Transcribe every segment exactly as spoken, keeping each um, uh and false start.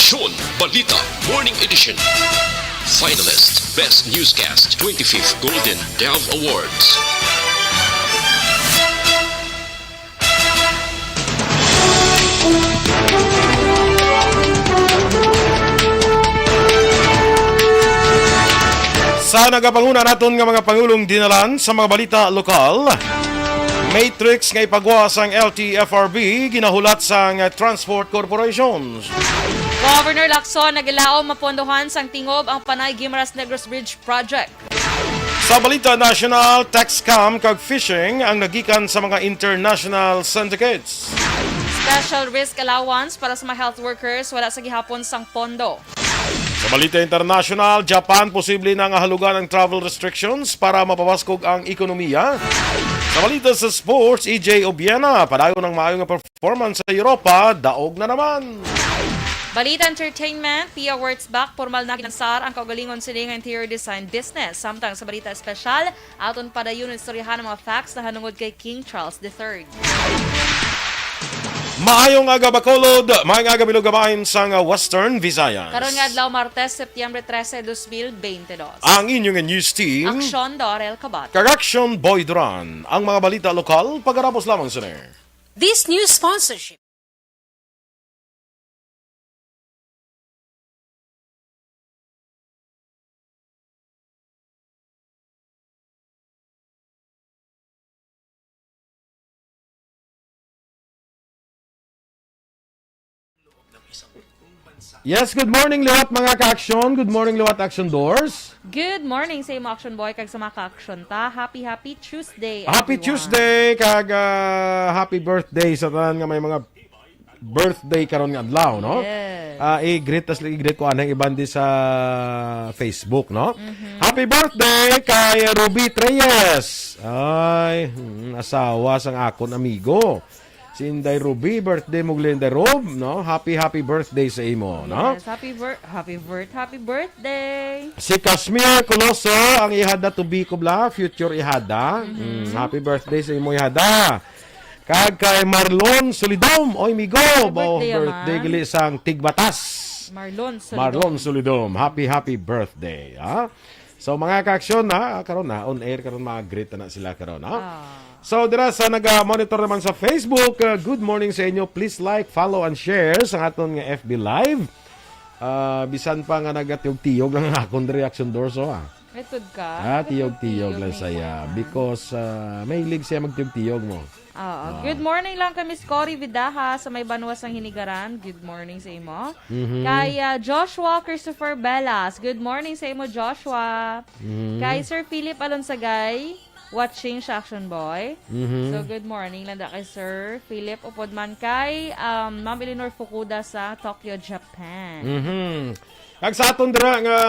Aksyon Balita Morning Edition. Finalist, Best Newscast, twenty-fifth Golden Dove Awards. Sa nagapanguna naton nga mga pangulong dinalan sa mga balita lokal, matrix nga ipagwa sang L T F R B ginahulat sang Transport Corporation. Governor Lacson nagilaom mapondohan sang tingob ang Panay Guimaras Negros Bridge Project. Sa balita nasyonal, tax scam kag phishing ang nagikan sa mga international syndicates. Special risk allowance para sa mga health workers, wala sa gihapon sang pondo. Sa balita internasyonal, Japan posible na nga halugan ang travel restrictions para mapabaskog ang ekonomiya. Sa balita sa sports, E J Obiena, padayon ang maayo nga performance sa Europa, daog na naman. Balita entertainment, Pia Wurtzbach, pormal na ginansar ang kaugalingon sini nga interior design business. Samtang sa balita espesyal, aton padayon istoryahan ang mga facts nahanungod kay King Charles the Third. Maayong aga, Bacolod. Maayong aga, Bilog Amahin sang Western Visayas. Karon nga adlaw, Martes, Setyembre trese, dos mil bente dos. Ang inyong news team. Aksyon, Dorel Kabat. Kag Aksyon, Boy Duran. Ang mga balita lokal, pagkatapos lamang sini. This news sponsorship. Yes, good morning liwat, mga ka-aksyon. Good morning liwat, Action Doors. Good morning sa imo, Action Boy, kag sa mga ka-aksyon ta. Happy, happy Tuesday, Happy everyone. Tuesday, kag, ah, happy birthday sa tanan nga may mga birthday karon nga adlaw, no? Yes. Ah, i-greet, tas i-greet ko anang iban di sa Facebook, no? Mhm. Happy birthday kay Ruby Treyes. Ay, hmm, asawa sang akon amigo. Si Inday Ruby, birthday mo, Inday Rob, no? Happy, happy birthday sa imo, no? Yes, happy bir-, happy birth-, happy birthday. Si Casmir Coloso, ang ihada to be ko bala, future ihada. Mhm. Mm, happy birthday sa imo ihada. Kag kay Marlon Solidom, oy, migo, Happy bo, birthday, birthday man. Gali sang Tigbatas. Marlon Solidom. Marlon Solidom, happy, happy birthday, ha? So, mga ka-aksyon, ha, karon na, on air karon, mga greet na sila karon, ha? Ah. So, dira sa naga-monitor naman sa Facebook, uh, good morning sa inyo. Please like, follow, and share sa aton nga F B Live. Ah, bisan pa nga nagatiyog-tiyog lang ang akon reaction, Dorso, ah. May tud ka? Ah, May tiyog-tiyog tiyog-tiyog lang may saya. Kuwan. Because, ah, mahilig siya magtiyog-tiyog mo. Oo. Ah. Good morning lang kay Miss Cory Vidaha sa may Banwa sang Hinigaran. Good morning sa imo. Mhm. Kay, ah, Joshua Christopher Belas. Good morning sa imo, Joshua. Mhm. Kay Sir Philip Alonsagay, watching sa Action Boy. Mhm. So, good morning lang da kay Sir Philip. Upod man kay, um, Ma'am Eleanor Fukuda sa Tokyo, Japan. Mhm. Kag sa aton dira nga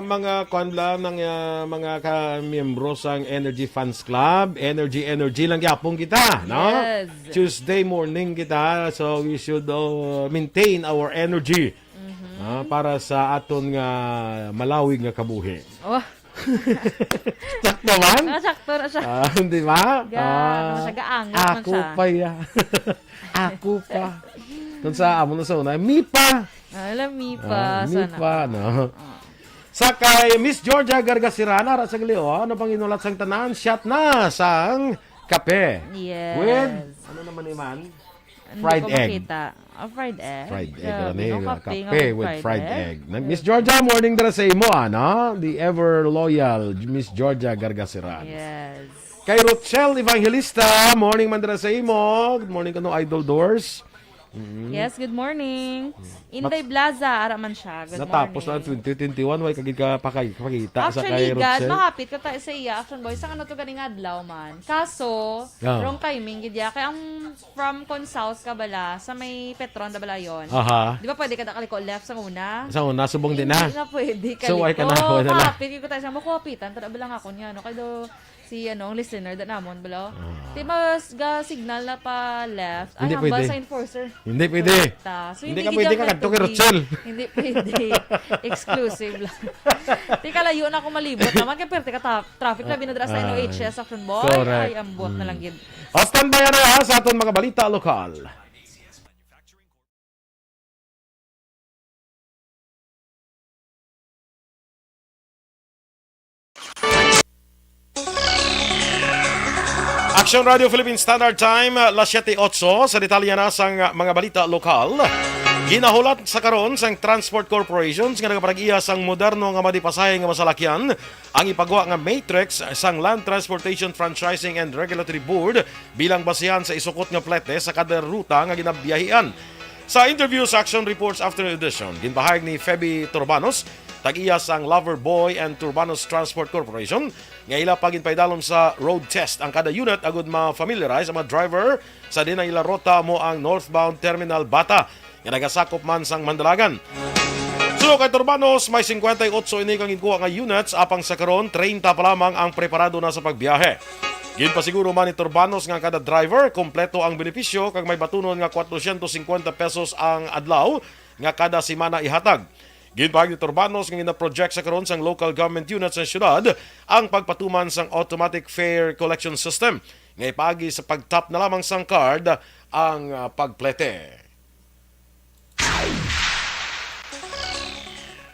mga kuan lang, nang, ah, mga ka-miyembro sang Energy Fans Club, energy, energy lang gyapon kita, no? Yes. Tuesday morning kita, so we should, uh, maintain our energy, Mhm. ah, para sa aton nga malawig nga kabuhi. Oh. Sakto man? Ah, sakto na siya. Ah, di ba? Ga-, ano Ah, siya, gaangot man ako siya. Pa ya. Ako pa. Kung sa amo na sa una, mi pa. Ah, alam, mi pa. Ah, mi Sana pa, all. No? Ah. Sa kay Miss Georgia Gargasirana, ra sa gali, oh, ano bang inulat sang tanan? Shot na sang kape. Yes. With, ano naman ni man? Hindi Fried ko egg. Makita. Ah, fried egg. Fried egg, Grabe, ano eh, no? Kape nga kape with with fried fried egg. Egg. Na, Miss Grabe. Georgia, morning dira sa imo, ano? The ever loyal Miss Georgia Gargasiran. Yes. Kay Rochelle Evangelista, morning man dira sa imo. Good morning kano, Idol Doors. Mm. Yes, good morning. Mm. Inday But Blaza, ara man siya. Good natapos morning. Na twenty twenty-one, way kagid ka pakay-, pakita sa Actually, kay God, Rochelle. Mahapit ka tayo sa iya, Action Boy. Sa ano to ganing adlaw man? Kaso, Ah. wrong timing, gid ya. Kaya ang From kon south ka bala, sa may Petron da bala yon. Aha. Di ba pwede ka da kaliko left sa una? Sa una, subong din na. Hindi na pwede So, ay ka na, kaliko. Wala na. Kapit ko tayo sa mo, kapitan, tada bala nga ako niya, no? Kaya do, si, ano, ang listener, da namon, bala. Ah. Di mas ga signal na pa left. Ay, Hindi hambal pwede. Sa enforcer. Hindi pwede. Puta. So, Hindi hindi ka gid pwede yung ka kadto kay meant to be. Rochelle. Hindi pwede. Exclusive lang. Di ka layo na ako malibot naman, kaya perte ka ta-, traffic na Ah, binadra sa ah. N O H S, Action Boy. Correct. Ay, ambot na Mm. lang gid. O, standby na, ha, sa aton mga balita lokal. Action Radio Philippine Standard Time, las siete otso. Sa detalye na sang mga balita lokal, ginahulat sa karon sang Transport Corporations nga nagapanag-iya sang moderno nga madipasahe nga masalakyan ang ipagwa nga matrix sang Land Transportation Franchising and Regulatory Board bilang basihan sa isukot nga plete sa kada ruta nga ginabiyahian. Sa interview sa Action Reports Afternoon Edition, ginpahayag ni Feby Turbanos, tag-iya sang Lover Boy and Turbanos Transport Corporation, nga ila pa ginpaidalom sa road test ang kada unit agud ma-familiarize ang mga driver sa diin ang ila ruta amo ang northbound Terminal Bata nga nagasakop man sang Mandalagan. Suno kay Turbanos, may singkwenta y otso ini ka ginkuha nga units, apang sa karon, treinta pa lamang ang preparado na sa pagbiyahe. Ginpasiguro man ni Turbanos nga kada driver kompleto ang benepisyo kag may batunon nga kwatrocientos cincuenta pesos ang adlaw nga kada semana ihatag. Ginpahayag ni Turbanos nga gina-project sa karon sang local government unit sa siyudad ang pagpatuman sang automatic fare collection system nga ipaagi sa pag-tap na lamang sang card ang, ah, pagplete.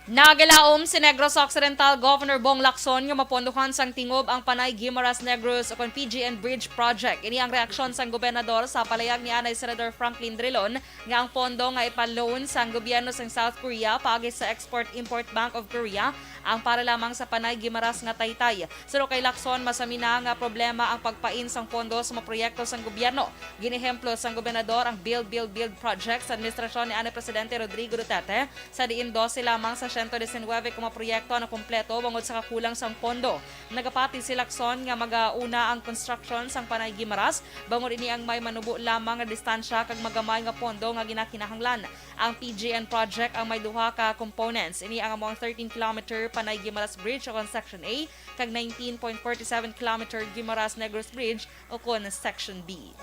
Nagalaom si Negros Occidental Governor Bong Lacson nga mapondohan sang tingob ang Panay Guimaras Negros ukon P G N Bridge Project. Ini ang reaksyon sang gobernador sa palayag ni anay Senador Franklin Drilon nga ang pondo nga ipa-loan sang gobyerno sang South Korea paagi sa Export-Import Bank of Korea ang para lamang sa Panay Guimaras nga taytay. Suno kay Lacson, masami na nga problema ang pagpain sang pondo sa mga proyekto sang gobyerno. Ginehemplo sang gobernador ang Build, Build, Build project sa administrasyon ni anay Presidente Rodrigo Duterte, sa diin dose lamang sa siyento disinwebe ka mga proyekto ang nakumpleto bangod sa kakulang sang pondo. Nagapati si Lacson nga magauna ang construction sang Panay Guimaras, bangod ini ang may manubo lamang nga distansya kag magamay nga pondo nga ginakinahanglan. Ang P G N project ang may duha ka components. Ini ang amo ang thirteen kilometer Panay Guimaras Bridge ukon Section A kag nineteen point forty seven kilometer Guimaras Negros Bridge ukon Section B.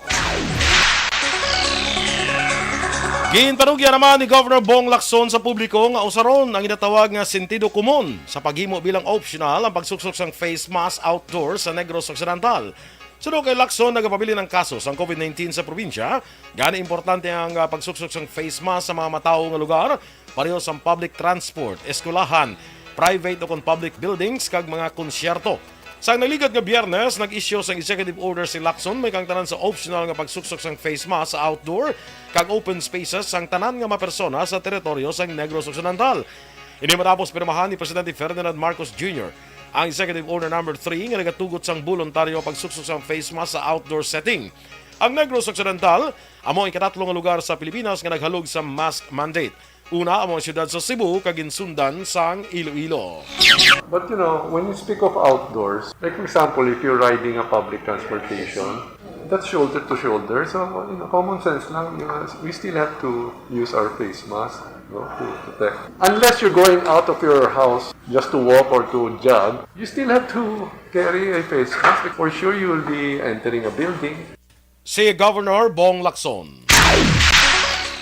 Ginpanugyan naman ni Governor Bong Lacson sa publiko nga usaron ang ginatawag nga sentido komon sa paghimo bilang optional ang pagsuksok sang face mask outdoor sa Negros Occidental. Suno kay Lacson, nagapabilin ang kaso sang COVID nineteen sa probinsya, gani importante ang, ah, pagsuksok sang face mask sa mga matawo nga lugar, pareho sang public transport, eskwelahan, private ukon public buildings, kag mga konsyerto. Sang nagligad nga Biyernes, nag-issue sang executive order si Lacson, may kang tanan sa optional nga pagsuksok sang face mask sa outdoor kag open spaces sang tanan nga mga persona sa teritoryo sang Negros Occidental. Ini matapos pirmahan ni Presidente Ferdinand Marcos Junior ang Executive Order Number Three nga nagatugot sang boluntaryo nga pagsuksok sang face mask sa outdoor setting. Ang Negros Occidental amo ang ikatatlo nga lugar sa Pilipinas nga naghalog sa mask mandate. Una amo ang siyudad sa Cebu, kag ginsundan sang Iloilo. But you know, when you speak of outdoors, like for example, if you're riding a public transportation, that's shoulder to shoulder. So, you know, common sense lang, you know, we still have to use our face mask, no, to protect. Unless you're going out of your house just to walk or to jog, you still have to carry a face mask. For sure, you will be entering a building. Si Governor Bong Lacson.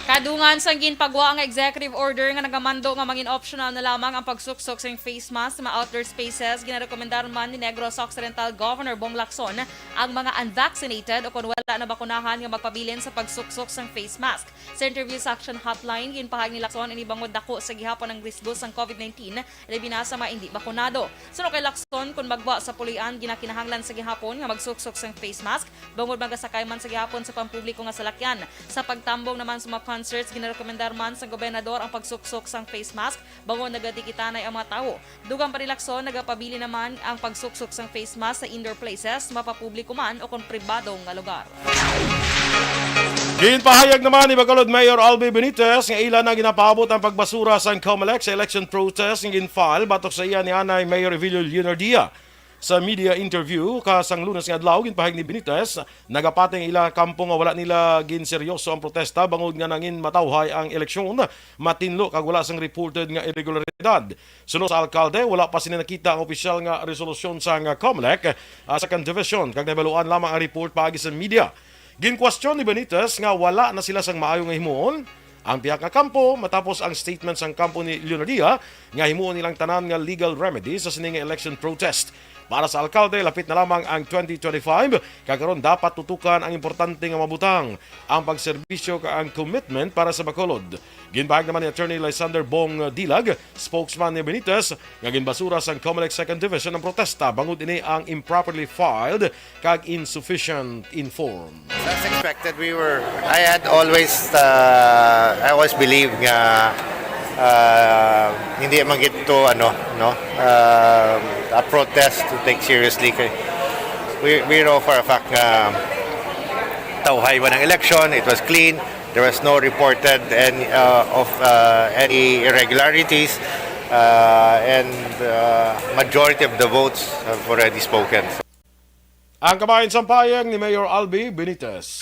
Kadungan sang ginpagwa nga executive order nga nagamando nga mangin optional na lamang ang pagsuksok sing face mask sa mga outdoor spaces, ginarekomendar man ni Negros Occidental Governor Bong Lacson ang mga unvaccinated o kon wala nabakunahan nga magpabilin sa pagsuksok sang face mask. Sa interview sa Action Hotline, ginpahayag ni Lacson ini bangod dako sa gihapon ang risgo sang COVID nineteen, labi na sa mga indi bakunado. Suno kay Lacson, kon magwa sa puloy-an, ginakinahanglan sa gihapon nga magsuksok sang face mask bangod magasakay man sa gihapon sa pampubliko nga salakyan. Sa pagtambong naman sa mga concerts, ginarekomendar man sa gobernador ang pagsuksok sang face mask bangod nagadikitanay ang mga tawo. Dugang pa ni Lacson, nagapabilin naman ang pagsuksok sang face mask sa indoor places, mapapubliko man o kon pribado nga lugar. Ginpahayag naman ni Bacolod Mayor Albi Benitez nga ila na ginapaabot ang pagbasura sang Comelec sa election protest nga gin-file batok sa iya ni anay Mayor Evelio Leonardia. Sa media interview ka sang Lunes nga adlaw, ginpahayag ni Benitez, nagapati ang ila kampo nga wala nila ginseryoso ang protesta bangod nga nangin matawhay ang eleksyon, matinlo kag wala sang reported nga irregularidad. Suno sa alkalde, wala pa sini nakita ang opisyal nga resolusyon sang Comelec, ah, Second Division, kag nahibaluan lamang ang report paagi sa media. Ginkwestiyon ni Benitez nga wala na sila sang maayo nga himuon ang pihak nga kampo matapos ang statement sang kampo ni Leonardia nga himuon nilang tanan nga legal remedy sa sini nga election protest. Para sa alkalde, lapit na lamang ang twenty twenty-five, kag karon dapat tutukan ang importante nga mga butang, ang pagserbisyo kag ang commitment para sa Bacolod. Ginpahayag naman ni Attorney Lysander Bong Dilag, spokesman ni Benitez, nga ginbasura sang Comelec Second Division ang protesta bangod ini ang improperly filed kag insufficient in form. As expected, we were, I had always, uh, I always believe nga, uh, hindi man gid to, ano, no, uh, a protest to take seriously. Kay we, we know for a fact nga tawhay man ang election, it was clean, there was no reported any, uh, of, uh, any irregularities, uh, and, uh, majority of the votes have already spoken. Ang kabahin sang pahayag ni Mayor Albi Benitez.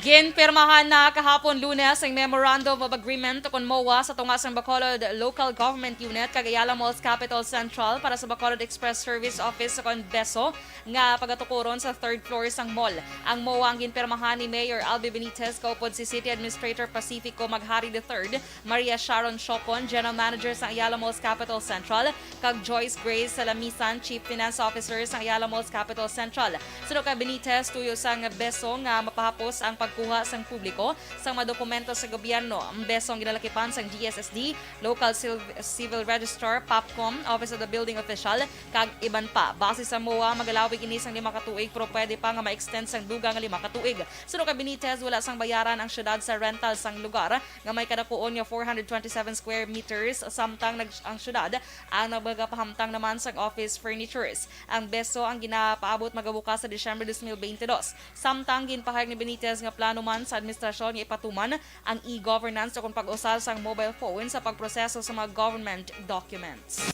Ginpirmahan na kahapon Lunes ang Memorandum of Agreement ukon MOA sa tunga sang Bacolod Local Government Unit kag Ayala Malls Capital Central para sa Bacolod Express Service Office ukon BESO nga pagatukuron sa third floor sang mall. Ang MOA ang ginpirmahan ni Mayor Albi Benitez kaupod si City Administrator Pacifico Maghari the third, Maria Sharon Chopon, General Manager sang Ayala Malls Capital Central, kag Joyce Grace Salamisan, Chief Finance Officer sang Ayala Malls Capital Central. Suno kay Benitez, tuyo sang BESO nga mapahapos ang pagkuha sang publiko sang mga dokumento sa gobyerno. Ang BESO ang ginalakipan sang D S S D, Local Sil-, Civil Registrar, PAPCOM, Office of the Building Official, kag iban pa. Base sa MOA, magalawig ini sang lima ka tuig, pero pwede pa nga ma-extend sang dugang nga lima ka tuig. Suno kay Benitez, wala sang bayaran ang syudad sa rental sang lugar nga may kadakuon nga four hundred twenty-seven square meters, samtang nag-, ang syudad ang nagapahamtang naman sang office furnitures. Ang BESO ang ginapaabot magabukas sa Disyembre dos mil beintidos. Samtang ginpahayag ni Benitez nga plano man sa administrasyon nga ipatuman ang e-governance ukon pag-usar sang mobile phone sa pagproseso sa mga government documents.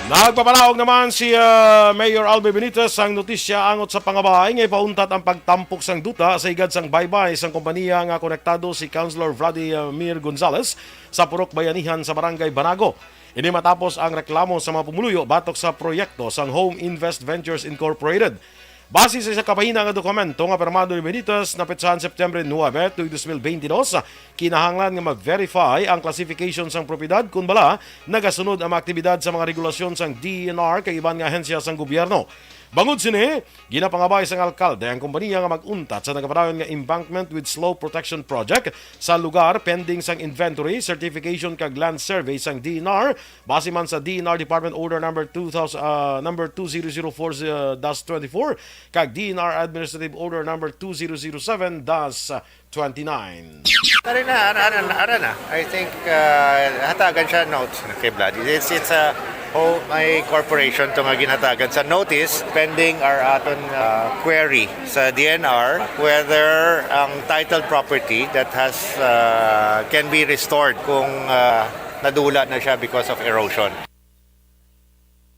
Nagpapanaog naman si, ah, Mayor Albi Benitez sang notisya angot sa pangabay nga ipauntat ang pagtampok sang duta sa higad sang baybay sang kompanya nga konektado si Councilor Vladimir Gonzales sa Purok Bayanihan sa Barangay Banago. Ini matapos ang reklamo sa mga pumuluyo batok sa proyekto sang Home Invest Ventures Incorporated. Base sa isa ka bahina nga dokumento nga pirmado ni Benitez, napetsahan September nuebe, tuig dos mil beintidos, kinahanglan nga ma-verify ang classification sang propiedad kon bala nagasunod ang mga aktibidad sa mga regulasyon sang D E N R kag iban nga ahensya sang gobyerno. Bangod sini, ginapangabay sang alkalde ang kompanya nga mag-untat sa nagapadayon nga embankment with slope protection project sa lugar pending sang inventory, certification kag land survey sang D E N R. Base man sa D E N R Department Order Number two thousand, ah, number two zero zero four dash twenty-four kag D E N R Administrative Order Number two zero zero seven dash twenty-nine. Ari na, ara, ara, ara na. I think, uh, hatagan siya notes kay Vlad. It's, it's a, oh, may corporation to nga ginhatagan sa notice pending our aton, uh, query sa D E N R whether ang titled property that has, uh, can be restored kung, uh, nadula na siya because of erosion.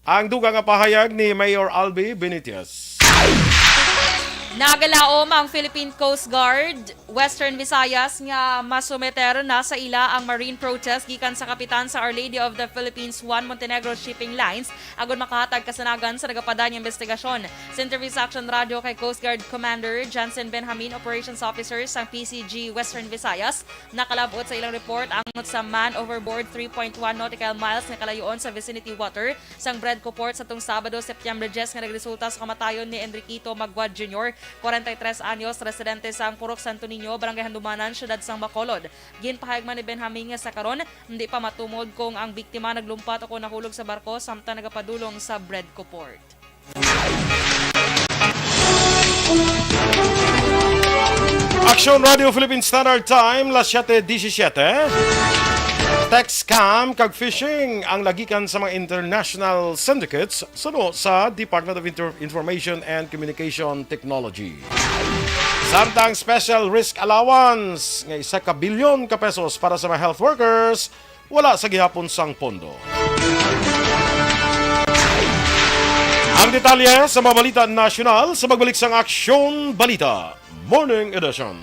Ang dugang nga pahayag ni Mayor Albi Benitez. Nagalaom ang Philippine Coast Guard Western Visayas nga masumeter na sa ila ang marine protest gikan sa kapitan sa Our Lady of the Philippines Juan Montenegro Shipping Lines agud makahatag kasanagan sa nagapadayon nga investigasyon. Sa interview sa Action Radio kay Coast Guard Commander Jansen Benjamin, Operations Officer sang P C G Western Visayas, nakalab-ot sa ilang report angot sa man overboard three point one nautical miles nga kalayoon sa vicinity water sang Bredco Port sa tung Sabado, Septyembre diyes, nga nagresulta sa kamatayon ni Enriquito Maguad Junior, kwarenta y tres anyos, residente sang Purok Santo Niño, Barangay Handumanan, Siyudad sang Bacolod. Ginpahayag man ni Benjamin nga sa karon, hindi pa matumod kung ang biktima naglumpat o kung nahulog sa barko samtang nagapadulong sa Bredco Port. Aksyon Radio Philippine Standard Time, las siyete disisiete. Text scam kag phishing ang lagikan sa mga international syndicates suno sa Department of Inter-, Information and Communication Technology. Samtang special risk allowance nga isa ka bilyon ka pesos para sa mga health workers, wala sa gihapon sang pondo. Ang detalye sa mga balita nasyonal sa pagbalik sang Aksyon Balita Morning Edition.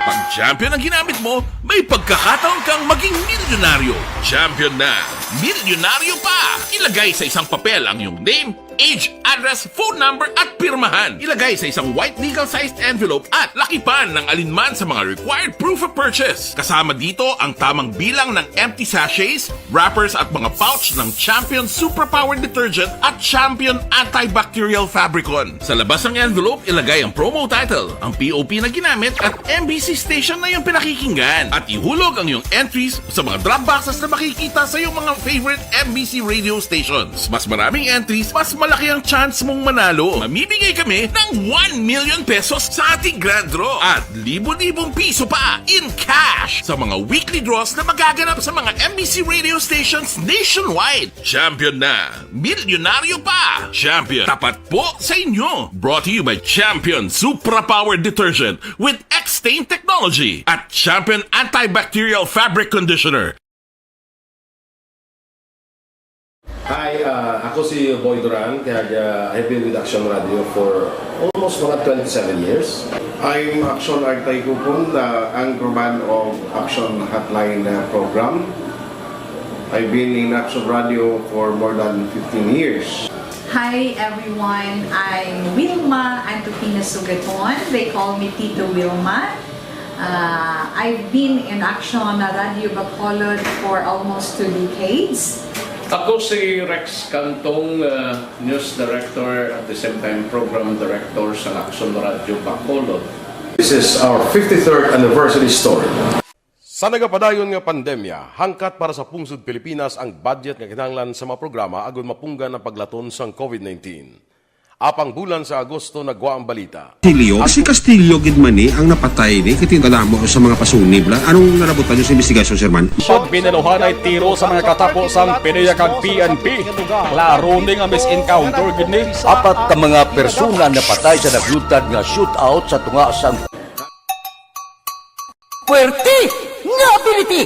Pag Champion ang ginamit mo, may pagkakataon kang maging milyonaryo. Champion na! Milyonaryo pa! Ilagay sa isang papel ang iyong name, age, address, phone number, at pirmahan. Ilagay sa isang white legal-sized envelope at lakipan ng alinman sa mga required proof of purchase. Kasama dito ang tamang bilang ng empty sachets, wrappers, at mga pouch ng Champion Superpower Detergent at Champion Antibacterial Fabricon. Sa labas ng envelope, ilagay ang promo title, ang P O P na ginamit, at M B C station na iyong pinakikinggan. At ihulog ang iyong entries sa mga drop boxes na makikita sa iyong mga favorite M B C radio stations. Mas maraming entries, mas malaki ang chance mong manalo. Mamimigay kami ng one million pesos sa ating grand draw at libo-libong piso pa in cash sa mga weekly draws na magaganap sa mga M B C radio stations nationwide. Champion na! Milyonaryo pa! Champion, tapat po sa inyo! Brought to you by Champion Supra Power Detergent with X-Stain Technology at Champion Antibacterial Fabric Conditioner. Hi, ah, ako si Boy Duran, kag, ah, I've been with Action Radio for almost mga twenty-seven years. I'm Action Artay Kupon, the anchorman of Action Hotline, ah, program. I've been in Action Radio for more than fifteen years. Hi everyone, I'm Wilma Antofina Sugaton. They call me Tito Wilma. Uh, I've been in Action Radio Bacolod for almost two decades. Ako si Rex Cantong, uh, News Director, at the same time Program Director sa Action Radio Bacolod. This is our fifty-third anniversary story. Sa nagapadayon nga pandemya, hangkat para sa pungsod Pilipinas ang budget nga kinahanglan sa mga programa agud mapunggan ang paglaton sang COVID nineteen. Apang bulan sa Agosto nagwa ang balita. Castillo, si Castillo gid man ni ang napatay ni, kay tingala mo sa mga pasunib la. Anong nalabutan niyo sa investigasyon, Sir Man? Pag binaluhan ay tiro sa mga katapo sang PDEA kag P N P. Klaro ni nga mis-encounter gid ni. Apat ka mga persona napatay sa naglutad nga shootout sa tunga sang Puwerte nga ability!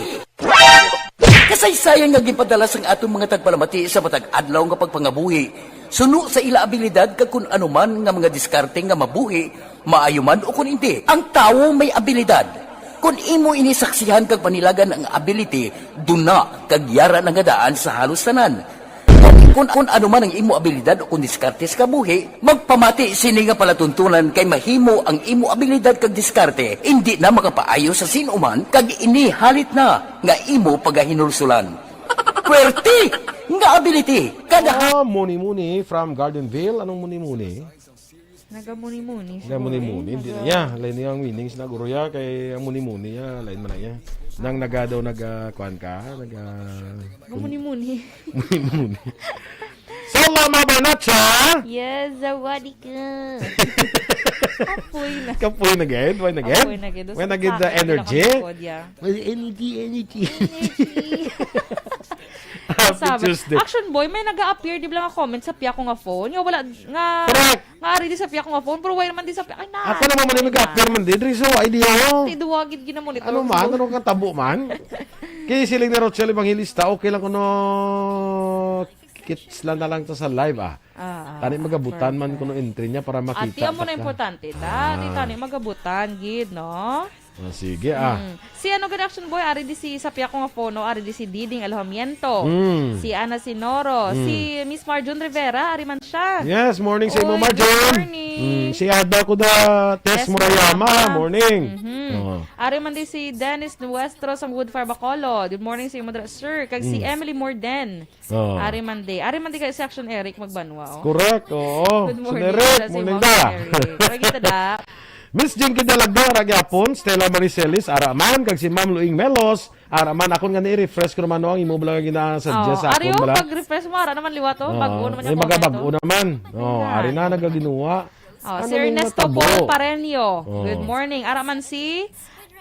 Kasaysayan nga ginpadala sang aton mga tagpalamati sa matag adlaw nga pagpangabuhi, suno sa ila abilidad kag kun ano man nga mga diskarte nga mabuhi, maayo man o kun indi. Ang tawo may abilidad. Kun imo ini saksihan kag panilagan ang ability, duna kag yara na nga daan sa halos tanan. Kun, kun ano man ang imo abilidad o kun diskarte sa kabuhi, magpamati sini nga palatuntunan kay mahimo ang imo abilidad kag diskarte indi na makapaayo sa sin-o man kag ini halit na nga imo pagahinulsulan. Puwerte nga ability kada ha- Ah, Muni Muni from Gardenville. Anong Muni Muni? Nagamuni-muni siya, Nagamuni-muni. eh. Hindi Naga- niya. Lain niya ang meanings na guro ya. Kay ang muni-muni ya. Lain man na ya. Nang naga daw naga, kuwan ka, naga- Gamuni-muni. Muni-muni. Salam Abanacha! Yes, sawadika. Kapoy na. Kapoy na gid? Why na gid? Kapoy na gid. Why na gid the Sa akin, energy? Wala kang likod, ya. Well, energy, energy. Energy. Happy Sabi, Tuesday. Action Boy, may naga-appear, di ba, nga comment sa piya ko nga phone? Nga wala, nga Correct. Nga ari di sa piya ko nga phone, pero why naman di sa piya? Ay, na. Ako naman man, nag-appear man din. Diri sa idea, oh. Ti duwa gid ginamonitor Ano man? ko. Ano kang tabo man? Kay siling ni Rochelle Evangelista, okay lang kuno kits lang na lang to sa live, ah. Ah, ah, Tani magabutan man perfect. kuno entry niya para makita Ati, amo na ta ka. importante, da. Di Ah. tani magabutan, gid, no? Ah, sige, ah. Mm. Si ano gani, Action Boy, ari di si sa piya ko nga phone, no? Ari di si Diding Alojamiento, Mm. si Ana Sinoro, Mm. si Miss Marjun Rivera, ari man siya. Yes, morning sa imo, Oy, Marjun. good morning. Mm, si Ada ko da, Tess Tess Murayama, Murayama. morning. Mhm. Oh. Ari man di si Dennis Nuestro sa Woodfire Bacolod. Good morning sa imo, dra-, sir. Kag si Mm. Emily Morden. Oh. Ari man di. Ari man di kay si Action Eric Magbanwa, oh. Correct, oo. Good morning, Sir Eric, sa si morning Ma'am da. Eric. Lagi ta da. Miss Jinky Dalagdara gyapon, Stella Maricelis, ara man, kag si Ma'am Luing Melos, ara man, akon nga ni-refresh ko naman, no, ang imo bala nga gina-suggest Oh, sa ari, akon oh, bala. pag-refresh mo, ara naman liwat, oh. Oh, Bag-o naman yung may mga comment, bag-o oh. naman. Oh, Ganda. ari na, nagaginuwa. Oh, Ano si ning Ernesto natabo? Paul Pareño. Oh. Good morning. Ara man si,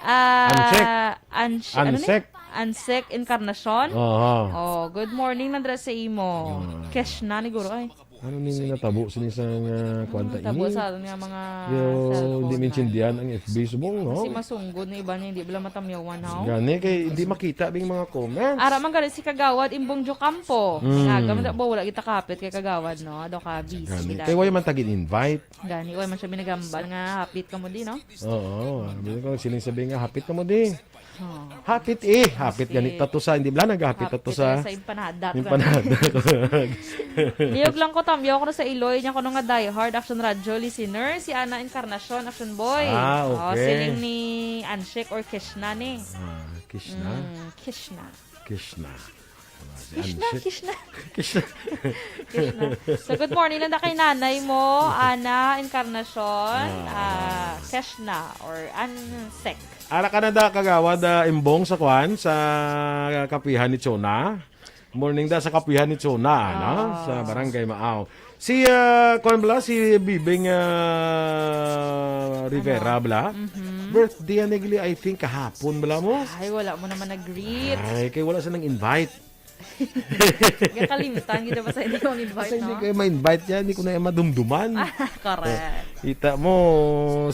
ah, Ansek. Ans-, ano ni? Ansek. Ansek Encarnacion. Oho. Oh, good morning, nandra sa imo. Ah. Cash na ni guro, ay. Ano ning natabo sini sa nga kwanta Ano tabo ini? sa aton nga mga Yo, cellphone hindi na? maintindihan ang F B subong, no? Kasi masunggod na iba niya, hindi bala matamyawan, no? Gani, kay hindi makita bing mga comments. Ara man gani si Kagawad Imbong Jocampo. Mm. Nga, gamit ba, wala kita kapit kay Kagawad, no? Daw ka busy Gani. kita. Kay wala man tagin invite. Gani, wala man siya minagambal nga hapit ka mo din, no? Oo, sabi ko, siling sabi nga, hapit ka mo din. Oh. Hapit eh, hapit Hapit. ganit pa to sa, hindi bala, naghapit pa to Hapit sa sa empanada, to empanada. Niyog lang ko Kambyo ko sa Iloy niya kuno nga diehard Action Radio listener, si Ana Encarnacion, Action Boy. Ah, Oh, okay. siling ni Anshik or Kishna ni. Ah, Kishna? Mm, Kishna. Kishna. Ah, si Kishna, Anshik. Kishna. Kishna. Kishna. So, good morning lang na kay nanay mo, Ana Encarnacion, Ah. ah, Kishna, or Ansek. Ara ka na da, Kagawad, ah, Imbong sa kwan, sa kapihan ni Chona. Morning da sa kapihan ni Chona, no? Ah. Sa Barangay Maaw. Si, ah, kwan bala, si Bibing, ah, Rivera Ano? bala. Mhm. Birthday yan, Igli, I think, kahapon bala mo. Ay, wala mo naman nag-greet. Ay, kay wala siya nang invite. Gakalimtan, gid ba sa inyo ang invite, Kasi hindi no? kayo ma-invite yan, hindi ko na yan madumduman. Correct. Kita mo,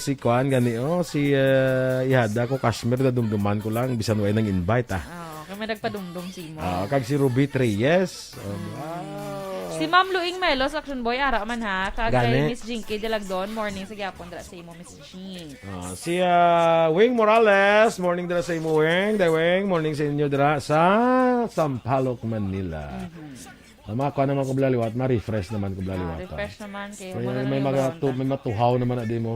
si Kwan gani, oh, si, ah, ihada ko, Kashmir, nadumduman ko lang, bisan wala nang invite, ah. Oo, kami nagpadumdum si mo. Ah, kag si Ruby Reyes. Oh, wow. Si Ma'am Luing Melos, Action Boy, ara man ha. Kag kay Gani. Miss Jinky Dilagdon, morning sa gyapon dira sa imo, Miss Jean. Ah, si, ah, Wing Morales, morning dira sa imo, Wing. Day Wing, morning sa inyo dira sa Sampaloc, Manila. Mhm. Ah, makakuha naman ko bala liwat, ma-refresh naman ko bala Ah, liwat, ah. refresh naman kayo. May, Muna na may yung mga round tu-, ah. may matuhaw naman na di mo.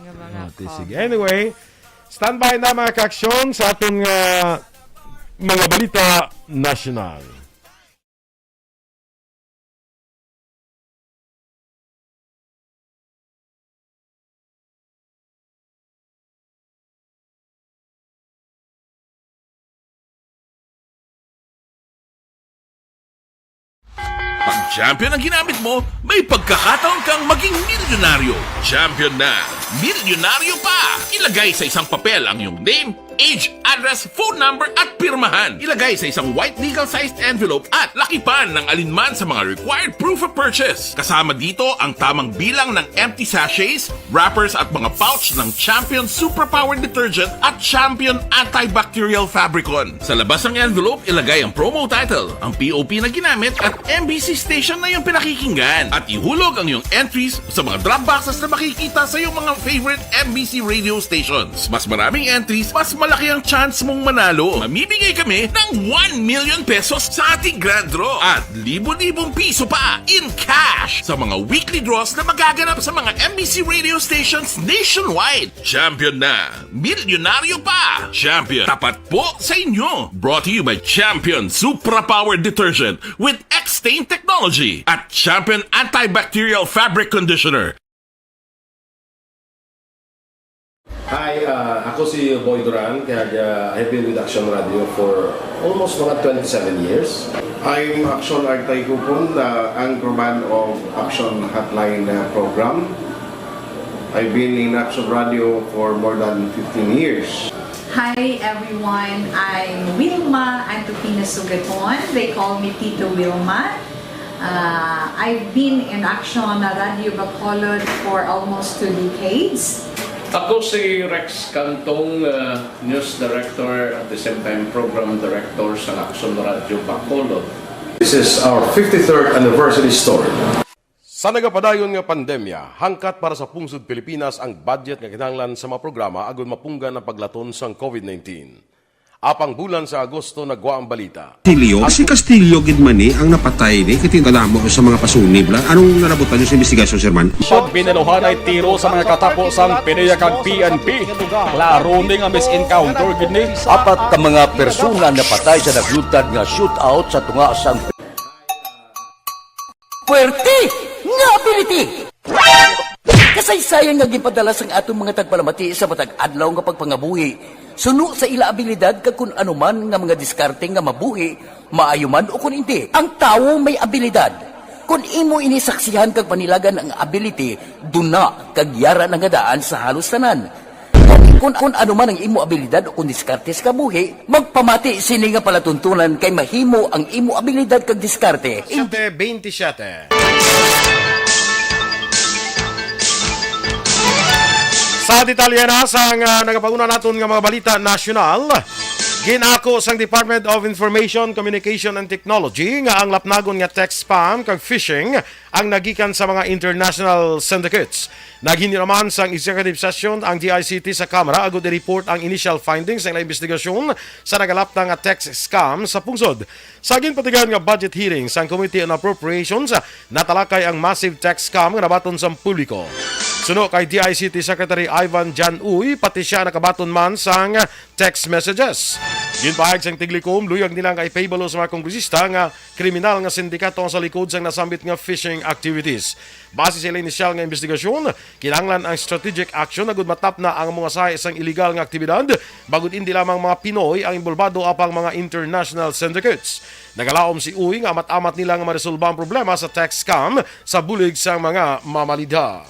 Yung mga Ah, ti, comment. sige. Anyway, standby na, mga kaaksyon, sa aton nga mga balita nasyonal. Pag champion ang ginamit mo, may pagkakataon kang maging milyonaryo. Champion na, milyonaryo pa! Ilagay sa isang papel ang iyong name, age, address, phone number, at pirmahan. Ilagay sa isang white legal-sized envelope at lakipan ng alinman sa mga required proof of purchase. Kasama dito ang tamang bilang ng empty sachets, wrappers, at mga pouch ng Champion Superpower Detergent at Champion Antibacterial Fabricon. Sa labas ng envelope, ilagay ang promo title, ang P O P na ginamit, at M B C station na iyong pinakikinggan. At ihulog ang iyong entries sa mga drop boxes na makikita sa iyong mga favorite M B C radio stations. Mas maraming entries, mas malaki ang chance mong manalo. Mamimigay kami ng one million pesos sa ating grand draw at libo-libong piso pa in cash sa mga weekly draws na magaganap sa mga M B C radio stations nationwide. Champion na! Milyonaryo pa! Champion, tapat po sa inyo! Brought to you by Champion Supra Power Detergent with X-Stain Technology at Champion Antibacterial Fabric Conditioner. Hi, uh, ako si Boy Duran, kaya, uh, I've been with Action Radio for almost mga twenty-seven years. I'm Action Artay Kupon, the anchorman of Action Hotline, uh, program. I've been in Action Radio for more than fifteen years. Hi everyone, I'm Wilma Antupina Sugaton. They call me Tito Wilma. Uh, I've been in Action Radio Bacolod for almost two decades. Ako si Rex Cantong, uh, news director at the same time program director sa Action Radio Bacolod. This is our fifty-third anniversary story. Sa nagapadayon nga pandemya, hangkat para sa pungsod Pilipinas ang budget nga kinahanglan sa mga programa agud mapunggan ang paglaton sang COVID nineteen. Apang bulan sa Agosto nagwa ang balita. Castillo? Si Castillo gid man ni ang napatay ni, kay kadamo sa mga pasunib la. Anong nalabutan niyo sa investigasyon, Sir Man? Pag biniluhan ay tiro sa mga katapo sang PDEA kag P N P. Klaro ni nga mis-encounter gid ni. Apat ka mga persona napatay sa naglutad nga shootout sa tunga sang Puwerte nga ability! Kasaysayan nga ginpadala sang aton mga tagpalamati sa matag adlaw nga pagpangabuhi, suno sa ila abilidad kag kun ano man nga mga diskarte nga mabuhi, maayo man o kun indi. Ang tawo may abilidad. Kun imo ini saksihan kag panilagan ang ability, duna kag yara na nga daan sa halos tanan. Kun, kun ano man ang imo abilidad o kun diskarte sa kabuhi, magpamati sini nga palatuntunan kay mahimo ang imo abilidad kag diskarte. Siyete bentisiete. Sa detalye na sang, ah, nagapauna naton nga mga balita nasyonal. Ginako sang Department of Information, Communication and Technology nga ang lapnagon nga text spam kag phishing ang nagikan sa mga international syndicates. Naghinyo naman sang executive session ang D I C T sa Kamara agud i-report ang initial findings sa ilang investigasyon sa nagalapnang nga text scam sa pungsod. Sa ginpatigayon nga budget hearing sang Committee on Appropriations, natalakay ang massive text scam nga nabaton sa publiko. Suno kay D I C T Secretary Ivan Jan Uy, pati sia nakabaton man sang text messages. Ginpahayag sang Tiglikom, luyag nila nga ipahibalo sa mga kongresista nga kriminal nga sindikato ang sa likod sang nasambit nga phishing activities. Base sa ila inisyal nga investigasyon, kinahanglan ang strategic action agud matapna ang mga sahi sang iligal nga aktibidad, bangod indi lamang mga Pinoy ang inbolbado apang mga international syndicates. Nagalaom si Uy nga amat-amat nila nga maresolba ang problema sa tax scam sa bulig sang mga mamalidha.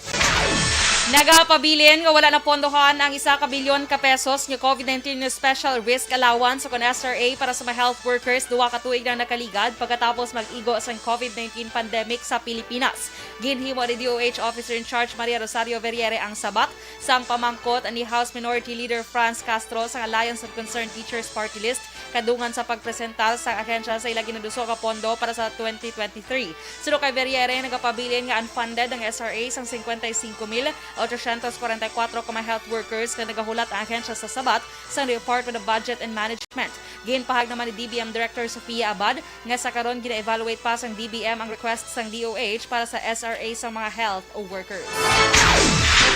Nagapabilin nga wala napondohan ang isa ka bilyon ka pesos nga COVID nineteen Special Risk Allowance o kon S R A para sa mga health workers duha ka tuig na nakaligad pagkatapos mag-igo sang COVID nineteen pandemic sa Pilipinas. Ginhimo ni D O H Officer in Charge Maria Rosario Verriere ang Sabat sang pamangkot ni House Minority Leader Franz Castro sang Alliance of Concerned Teachers Party List kadungan sa pagpresentar sang ahensya sa ila ginaduso nga pondo para sa twenty twenty-three. Suno kay Verriere, nagapabilin nga unfunded ang S R A sang cincuenta y cinco mil ochocientos cuarenta y cuatro ka mga health workers nga nagahulat ang ahensya sa Sabat sang Department of Budget and Management. Ginpahayag naman ni D B M Director Sofia Abad nga sa karon gina-evaluate pa sang D B M ang request sang D O H para sa S R A sa mga health workers.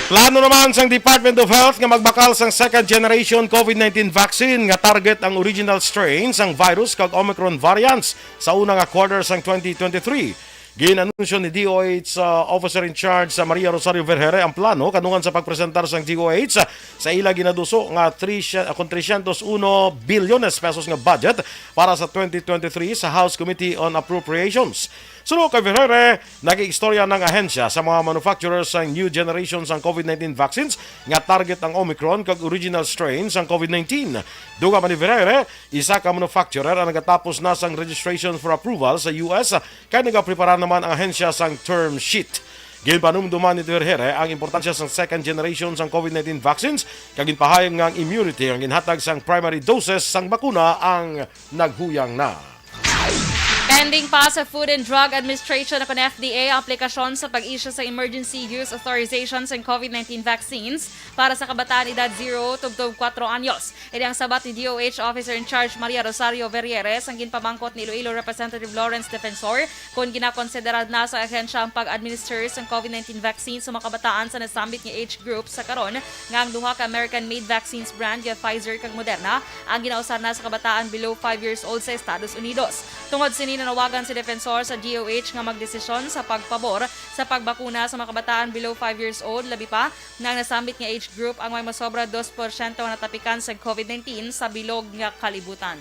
Plano naman sang Department of Health nga magbakal sang second generation COVID nineteen vaccine nga target ang original strain sang virus kag Omicron variants sa una nga quarter sang twenty twenty-three. Gin-anunsyo ni D O H, uh, Officer in Charge sa Maria Rosario Vergere ang plano kanungan sa pagpresentar sang D O H sa ila ginaduso nga three, kon tresyentos uno bilyones pesos nga budget para sa twenty twenty-three sa House Committee on Appropriations. Suno kay Vergere, nag-iistorya ang ahensya sa mga manufacturers sang new generation sang COVID nineteen vaccines nga target ang Omicron kag original strain sang COVID nineteen. Dugang pa ni Vergere, isa ka manufacturer ang nagatapos na sang registration for approval sa U S kay nagaprepara naman ang ahensya sang term sheet. Ginpanumduman ni Vergere ang importansya sang second generation sang COVID nineteen vaccines kag ginpahayag nga ang immunity ang ginhatag sang primary doses sang bakuna ang naghuyang na. Pending pa sa Food and Drug Administration o kon F D A ang aplikasyon sa pag-issue sa emergency use authorization sa COVID nineteen vaccines para sa kabataan edad zero tubtob kuwatro anyos. Ini ang sabat ni D O H Officer in Charge Maria Rosario Vergere sang ginpamangkot ni Iloilo Representative Lawrence Defensor kon ginakonsiderar na sa ahensya ang pag-administer sang COVID nineteen vaccine sa mga kabataan sa nasambit nga age group sa karon nga ang duha ka American-made vaccines brand nga Pfizer kag Moderna ang ginausar na sa kabataan below five years old sa Estados Unidos. Tungod sini, nanawagan si Defensor sa D O H nga magdesisyon sa pagpabor sa pagbakuna sa mga kabataan below five years old, labi pa nga ang nasambit nga age group ang may masobra dos porsyento nga natapikan sa COVID nineteen sa bilog nga kalibutan.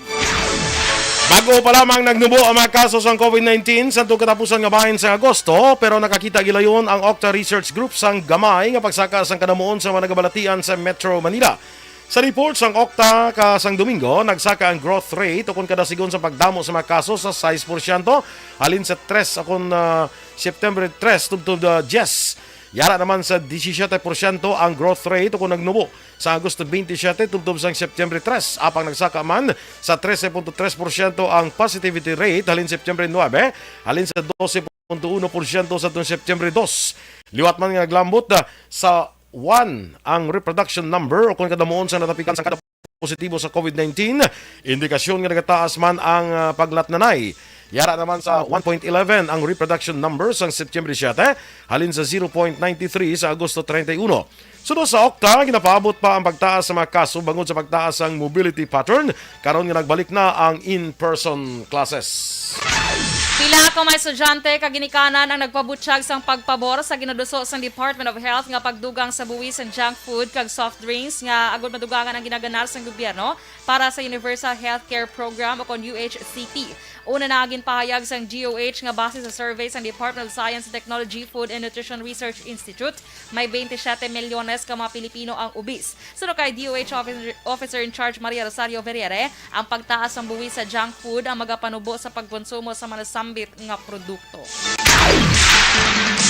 Bag-o pa lamang nagnubo ang mga kaso sang COVID nineteen sa katapusan nga bahin sa Agosto, pero nakakita gilayon ang Octa Research Group sang gamay nga pagsaka sang kanamuon sa mga nagabalatian sa Metro Manila. Sa report sang Octa ka sang Domingo, nagsaka ang growth rate o kon kada sigon sa pagdamo sa mga kaso sa sais porsyento halin sa tres o kon, ah, September tres tubtob, ah, diyes. Yara naman sa disisyete porsyento ang growth rate o kon nagnubo sa Agosto twenty-seven tubtob sang September tres, apang nagsaka man sa trese punto tres porsyento ang positivity rate halin September nuebe, halin sa dose punto uno porsyento sa tuong September dos. Liwat man nga naglambot, ah, sa one ang reproduction number o kon kadamuon sa natapikan sa kada positibo sa COVID nineteen, indikasyon nga nagataas man ang, ah, paglatnanay. Yara naman sa one point eleven ang reproduction number sang September siete, halin sa zero point nine three sa Agosto treinta y uno. Suno sa Octa, ginapaabot pa ang pagtaas sa mga kaso bangod sa pagtaas sang mobility pattern karon nga nagbalik na ang in-person classes. Pila ka mga estudyante kag ginikanan ang nagpabutyag sang pagpabor sa ginaduso sang Department of Health nga pagdugang sa buhis sang junk food kag soft drinks nga agud madugangan ang ginaganar sang gobyerno para sa Universal Healthcare Program o kon U H C P. Una na ang ginpahayag sang D O H nga base sa survey sang Department of Science, Technology, Food and Nutrition Research Institute, may twenty-seven milyones ka mga Pilipino ang obese. Suno kay D O H Officer, Officer in Charge Maria Rosario Vergere, ang pagtaas sang buhis sa junk food ang magapanubo sa pagkonsumo sa mga nasambit nga produkto.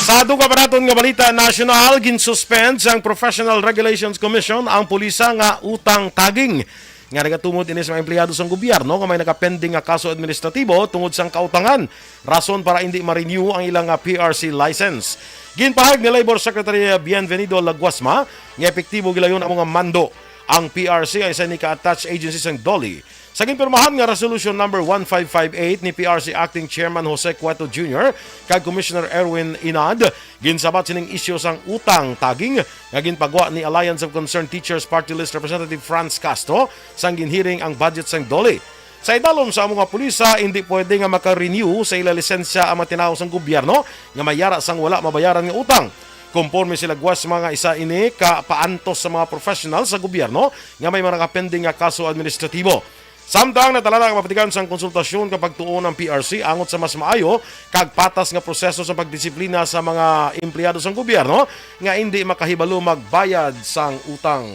Sa dugang pa naton nga balita nasyonal, ginsuspend sang Professional Regulations Commission ang pulisa nga utang tagging. nga nagatumod ini sa mga empleyado sang gobyerno nga may nakapending nga kaso administratibo tungod sang kautangan, rason para indi ma-renew ang ilang, ah, P R C license. Ginpahayag ni Labor Secretary Bienvenido Laguasma nga epektibo gilayon ang mga mando. Ang P R C ay isa ni ka-attached agency sang DOLE. Sa ginpirmahan nga Resolution Number one five five eight ni P R C Acting Chairman Jose Cueto Junior kag Commissioner Erwin Inad, ginsabat sining isyu sang utang taging nga ginpagwa ni Alliance of Concerned Teachers Party List Representative Franz Castro sang ginhearing ang budget sang DOLE. Sa idalom sa amo nga pulisa, hindi pwede nga maka-renew sa ila lisensya ang mga tinawo sang gobyerno nga may yara sang wala mabayaran nga utang. Konporme si Laguasma nga isa ini ka paantos sa mga professional sa gobyerno nga may mga nakapending nga kaso administratibo. Samtang natalana ang mapatigan sang konsultasyon kag pagtuon ang P R C angot sa mas maayo kag patas nga proseso sa pagdisiplina sa mga empleyado sang gobyerno nga indi makahibalo magbayad sang utang.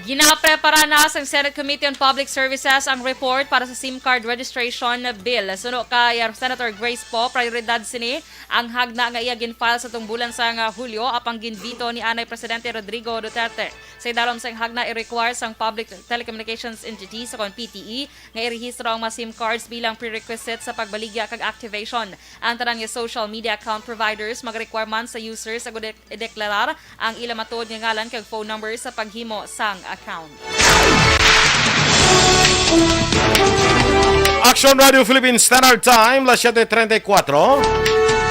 Ginaprepara na sang Senate Committee on Public Services ang report para sa SIM card registration bill. Suno kay Senator Grace Poe, prioridad sini ang hagna nga iya gin-file sa tungbulan sang Hulyo, apang ginbito ni anay Presidente Rodrigo Duterte. Sa idalom sang hagna, i-require sang public telecommunications entities, kon P T E, nga irehistro ang mga SIM cards bilang prerequisite sa pagbaligya kag activation. Ang tanan nga social media account providers mag-requirements sa users agud i-deklarar ang ila matuod nga ngalan kag phone number sa paghimo sang account. Action Radio Philippines Standard Time, las siete treinta y cuatro.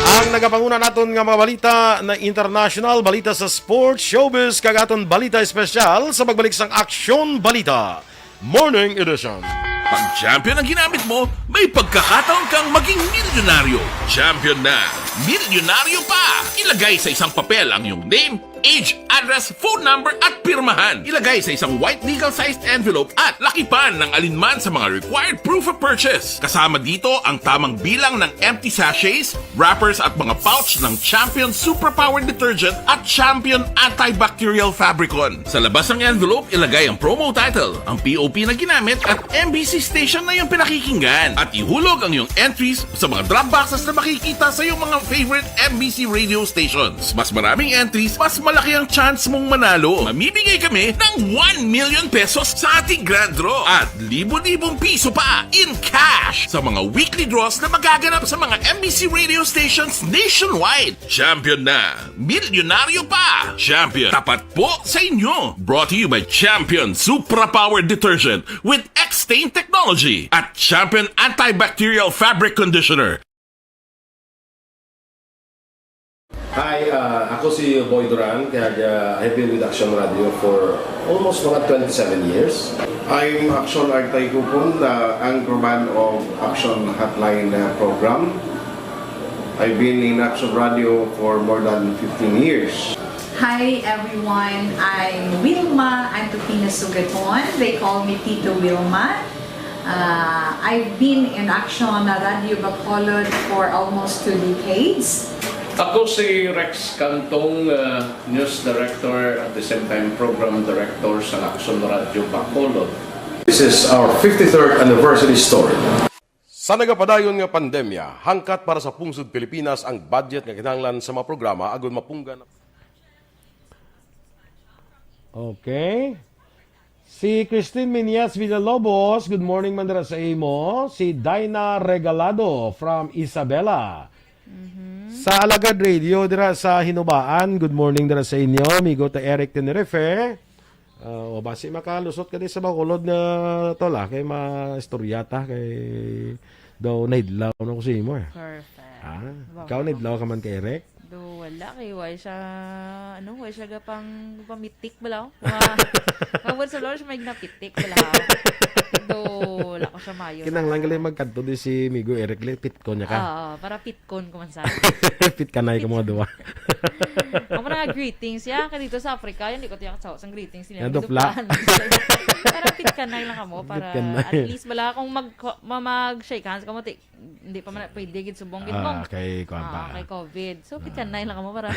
Ang nagapanguna naton nga mga balita na international, balita sa sports, showbiz, kag aton balita espesyal sa pagbalik sang Action Balita Morning Edition. Pag Champion ang ginamit mo, may pagkakataon kang maging milyonaryo. Champion na, milyonaryo pa! Ilagay sa isang papel ang iyong name, age, address, phone number, at pirmahan. Ilagay sa isang white legal-sized envelope at lakipan ng alinman sa mga required proof of purchase. Kasama dito ang tamang bilang ng empty sachets, wrappers, at mga pouch ng Champion Superpower Detergent at Champion Antibacterial Fabricon. Sa labas ng envelope, ilagay ang promo title, ang P O P na ginamit, at M B C station na iyong pinakikinggan. At ihulog ang iyong entries sa mga drop boxes na makikita sa iyong mga favorite M B C radio stations. Mas maraming entries, mas malaki ang chance mong manalo. Mamimigay kami ng one million pesos sa ating grand draw at libo-libong piso pa in cash sa mga weekly draws na magaganap sa mga M B C radio stations nationwide. Champion na! Milyonaryo pa! Champion, tapat po sa inyo! Brought to you by Champion Supra Power Detergent with X-Stain Technology at Champion Antibacterial Fabric Conditioner. Hi, uh, ako si Boy Duran, kag, uh, I've been with Action Radio for almost mga twenty-seven years. I'm Action Artay Kupon, the anchorman of Action Hotline, uh, program. I've been in Action Radio for more than fifteen years. Hi everyone, I'm Wilma Antupina Sugaton. They call me Tito Wilma. Uh, I've been in Action Radio Bacolod for almost two decades. Ako si Rex Cantong, uh, news director, at the same time program director sa Action Radio Bacolod. This is our fifty-third anniversary story. Sa nagapadayon nga pandemya, hangkat para sa pungsod Pilipinas ang budget nga kinahanglan sa mga programa agud mapunggan. Okay. Si Christine Minyas Villalobos, good morning man dira sa imo. Si Dinah Regalado from Isabela. Mhm. Sa Alagad Radio dira sa Hinubaan, good morning dira sa inyo. Amigo ta Eric Tenerife. Ah, o basi makalusot ka di sa Bacolod nga tol, ah, kay maistorya ta, kay daw naidlaw na ko sa imo, eh. Perfect. Ah, ikaw, naidlaw ka man kay Eric? Do, wala kay, why siya, ano, why siya gapang pamitik bala, oh? Mga, mga words of Lord, siya may ginapitik bala, oh. Do, wala ko siya mayo. Kinahanglan gali magkadto di si Migo Eric, li, pitkon niya ka. Oo, para pitkon ko man sa. Pitkanay ko mga duwa. Ang mga greetings, ya, ka dito sa Africa, yan, di ko tiyak sa, sa greetings nila. Yan, dupla. Dupla. Para pitkanay lang kamo, para Pitkanay. At least bala kung mag, ma-, mag-shake hands kamo, ti-, hindi pa man pwede gid subong gid Ah, mo. Kay kuwan pa. Ah, kay covid. So, pitkanay lang kamo para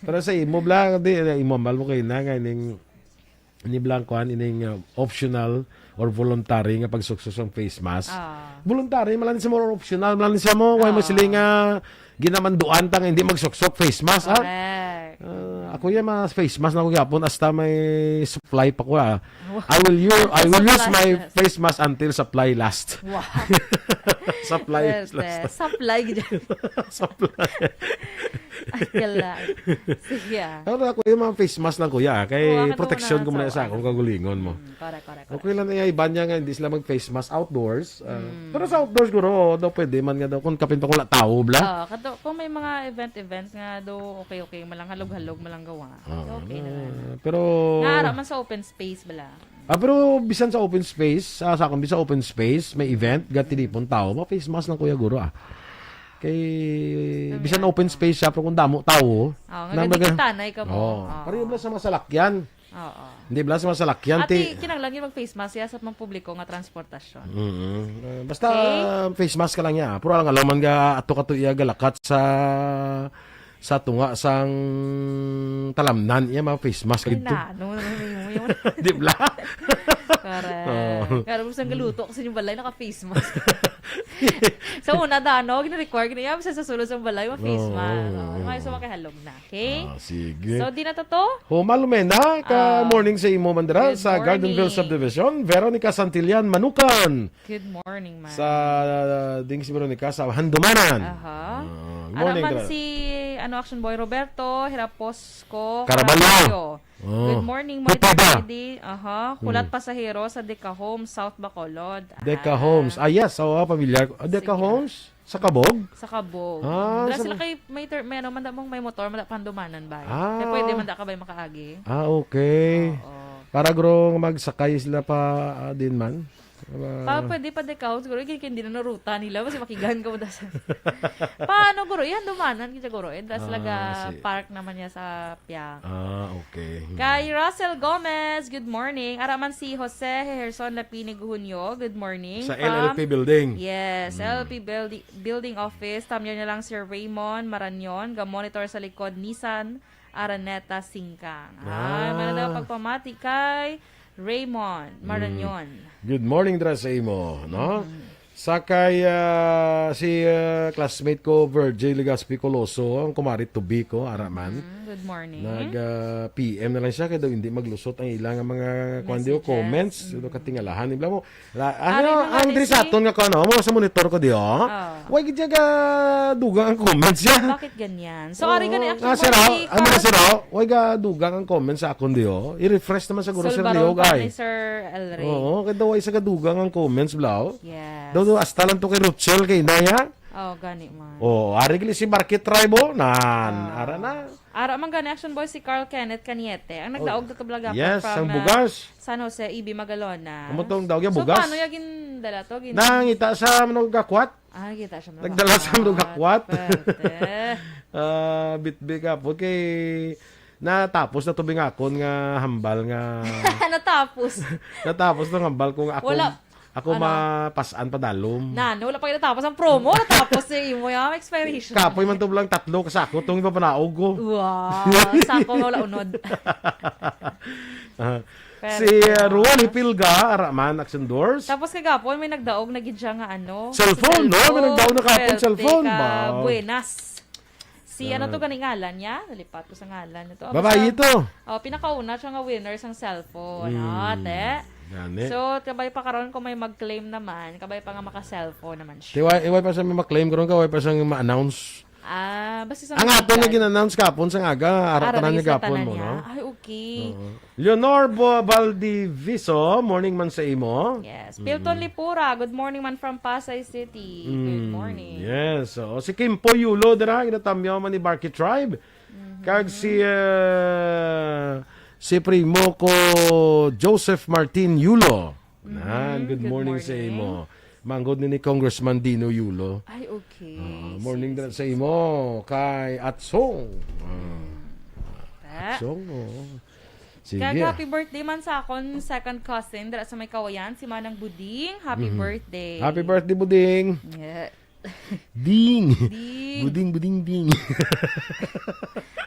Pero sa imo, bla, di, imo, mal mo kayo na, nga ining, ini bla, kuwan, ining, uh, optional or voluntary nga pagsuksok sang face mask. Ah. Voluntary, malan siya mo, or optional, malan siya mo, why mo Ah. sila nga ginamanduan ta nga hindi magsuksok face mask, ah? Correct. Ah, Ako yung mga face mask na ko gyapon hasta may supply pa ko, ah. I will use, I will use my face mask until supply last. Wow. Supply is last. Supply gid. Supply. Ay, kala. Sige, ah. Pero ako yung mga face mask lang, kuya, ah, kay protection ko muna sa akong kagulingon mo. Mm, correct, correct, correct. Okay lang na yung iba niya nga, hindi sila mag-face mask outdoors. Ah, pero sa outdoors, guro, daw pwede man nga daw, kung kapin pa kung wala tao, bla. Oo, kato, kung may mga event-event nga daw, okay-okay, malang halog-halog, malang gawa. Oo, okay na lang. Pero nga, ara man sa open space, bala. Ah, pero bisan sa open space, ah, sa akon, bisan sa open space, may event, gatilipon tao, ma-face mask lang, kuya, guro, ah. Kay, bisan open space siya, pero kung damo tao, oh, nga na gani baga-, kitanay ka mo. Oh, oh. Pareho bala sa mga salakyan. Oo. Hindi bala sa mga salakyan, ati, ti- kinahanglan yun mag-face mask siya sa mga publiko nga transportasyon. Mm. Eh, basta, okay, face mask ka lang niya. Pero alang-alang man nga ato kato iya galakat sa, sa tunga sang talamnan, iya mga face mask. Ay, ito na, ano naman yung, yung Di bala? Correct. Oo. Kaya mo sang galuto kasi yung balay, naka-face mask. Sa una, da, ano, gina-require, gina-, sa sulod sa balay, ma-face mask. Oo. Ay, so, makihalog na. Okay? Ah, sige. So, di na to to? Homa Lumena, ka morning sa imo man dira sa Gardenville Subdivision. Veronica Santillan Manukan. Good morning, man. Sa, uh, ding si Veronica sa Handumanan. Aha. Ah, good morning, man si, ano, Action Boy Roberto Hiraposco Caraballo. Caraballo. Oh. Good morning, Moy Pupeda. Daddy. Aha. Kulat pasahero sa Deca Homes, South Bacolod. Deca Homes. Ah, yes. Oo, pamilyar ko. Ah, Deca Homes? Sa Kabog? Sa Kabog. Ah, dira sa sila kay may ter-, may ano, manda mong may motor, manda pandumanan ba? Ah. Kaya pwede manda ka ba makaagi? Ah, okay. Oo. Para guro magsakay sila pa, ah, din man. Ah, pwede pa Deca Homes, guro, kaya hindi na naruta nila, kasi makigan ka mo da sa. Paano, guro? Yan, dumanan kita, guro. Eh, das laga park naman niya sa Pia. Ah, okay. Kay Russell Gomez, good morning. Ara man si Jose Herson Lapini Guhunyo, good morning. Sa L L P building. Yes, L L P buildi-, building office. Tamyo niya lang Sir Raymond Maranyon, ga-monitor sa likod Nissan Araneta Singkang. Ay, ah, man na pagpamati kay Raymond Marañon. Good morning dira sa imo, no? Sa kay, ah, si, ah, classmate ko, Virgil Legaspi Coloso, ang kumari to be ko, ara man. Mm, good morning. Nag, ah, P M na lang siya, kaya daw hindi maglusot ang ilang mga, kuwan diyo, comments. Ano, katingalahan, di ba mo? La-, ano, ang diri sa aton nga kuwan, oh, mo sa monitor ko diyo, oh. Why gid siya ga dugang ang comments siya? Bakit ganyan? So, ari gani, actually, ah, sir, ah, ano na, sir, ah? Why ga dugang ang comments sa akon diyo? I-refresh naman siguro, sir, Leog, ay. Ni Sir El Rey. Oo, kay daw isa ka dugang ang comments, blaw. Yes. Daw, daw, hasta lang to kay Rochelle, kay Inaya. Oh, gani man. Oh, ari gali si Market Tribe, oh. Nan, ara na. Ara man gani, Action Boy, si Carl Kenneth Caniete. Ang nagdaog to, talaga, yes, from, ang, ah, Bugas. San Jose, E B Magalona. Amo tong daog ya, so, Bugas. Paano ya gindala to? Gin- Nangita sa Manogakwat. Ah, kita siya mga Nagdala sa mga gakwat. Pwerte. Ah, bitbit ka po kay natapos na tubing akon nga hambal nga Natapos. Natapos ng hambal kung ako, wala. Ako ano? Mapasan pa dalom. Na, no, wala pa yung natapos ang promo. Natapos si imo yung expiration. Kapoy man to lang tatlo ka sako tong ipapanaog ko. Wow, sako nga wala unod. Ah, si, uh, Ruan Hipilga, ara man, Action Doors. Tapos kagapon, may nagdaog na gid siya nga ano, cellphone, no? May nagdaog na kapon, cellphone. Pwerte ka, buenas. Si ano to, gani ngalan niya? Nalipat ko sa ngalan nito. Babae to. Oh, pinakauna siya nga winner sang cellphone. Hmm. Ah, te. Gani. So, kabay pa karon kung may mag-claim naman, kabay pa nga maka-cellphone naman siya. Iway, iway pa siya may ma-claim karon, kaway pa siyang ma-announce. Ah, basta sa ang aton nga gin-announce kapon sa aga, ara tanan niya gapon mo, no? Ay, okay. Oo. Leonor Bo-, Baldiviso, morning man sa imo. Yes. Pilton Lipura, good morning man from Pasay City. Good morning. Yes. So, si Kimpo Yulo, dira, ginatamyaw man ni Barky Tribe. Kag si, uh, si primo ko, Joseph Martin Yulo. Nan, good morning sa imo. Manggod ni, ni Congressman Dino Yulo. Ay, okay. Ah, morning sa imo, kay Atsong. Ah. Atsong, oh. Sige. Kag happy birthday man sa akon second cousin dira sa may Kawayan, si Manang Buding. Happy birthday. Happy birthday, Buding. Yeah. Ding. Ding. Buding, buding, ding.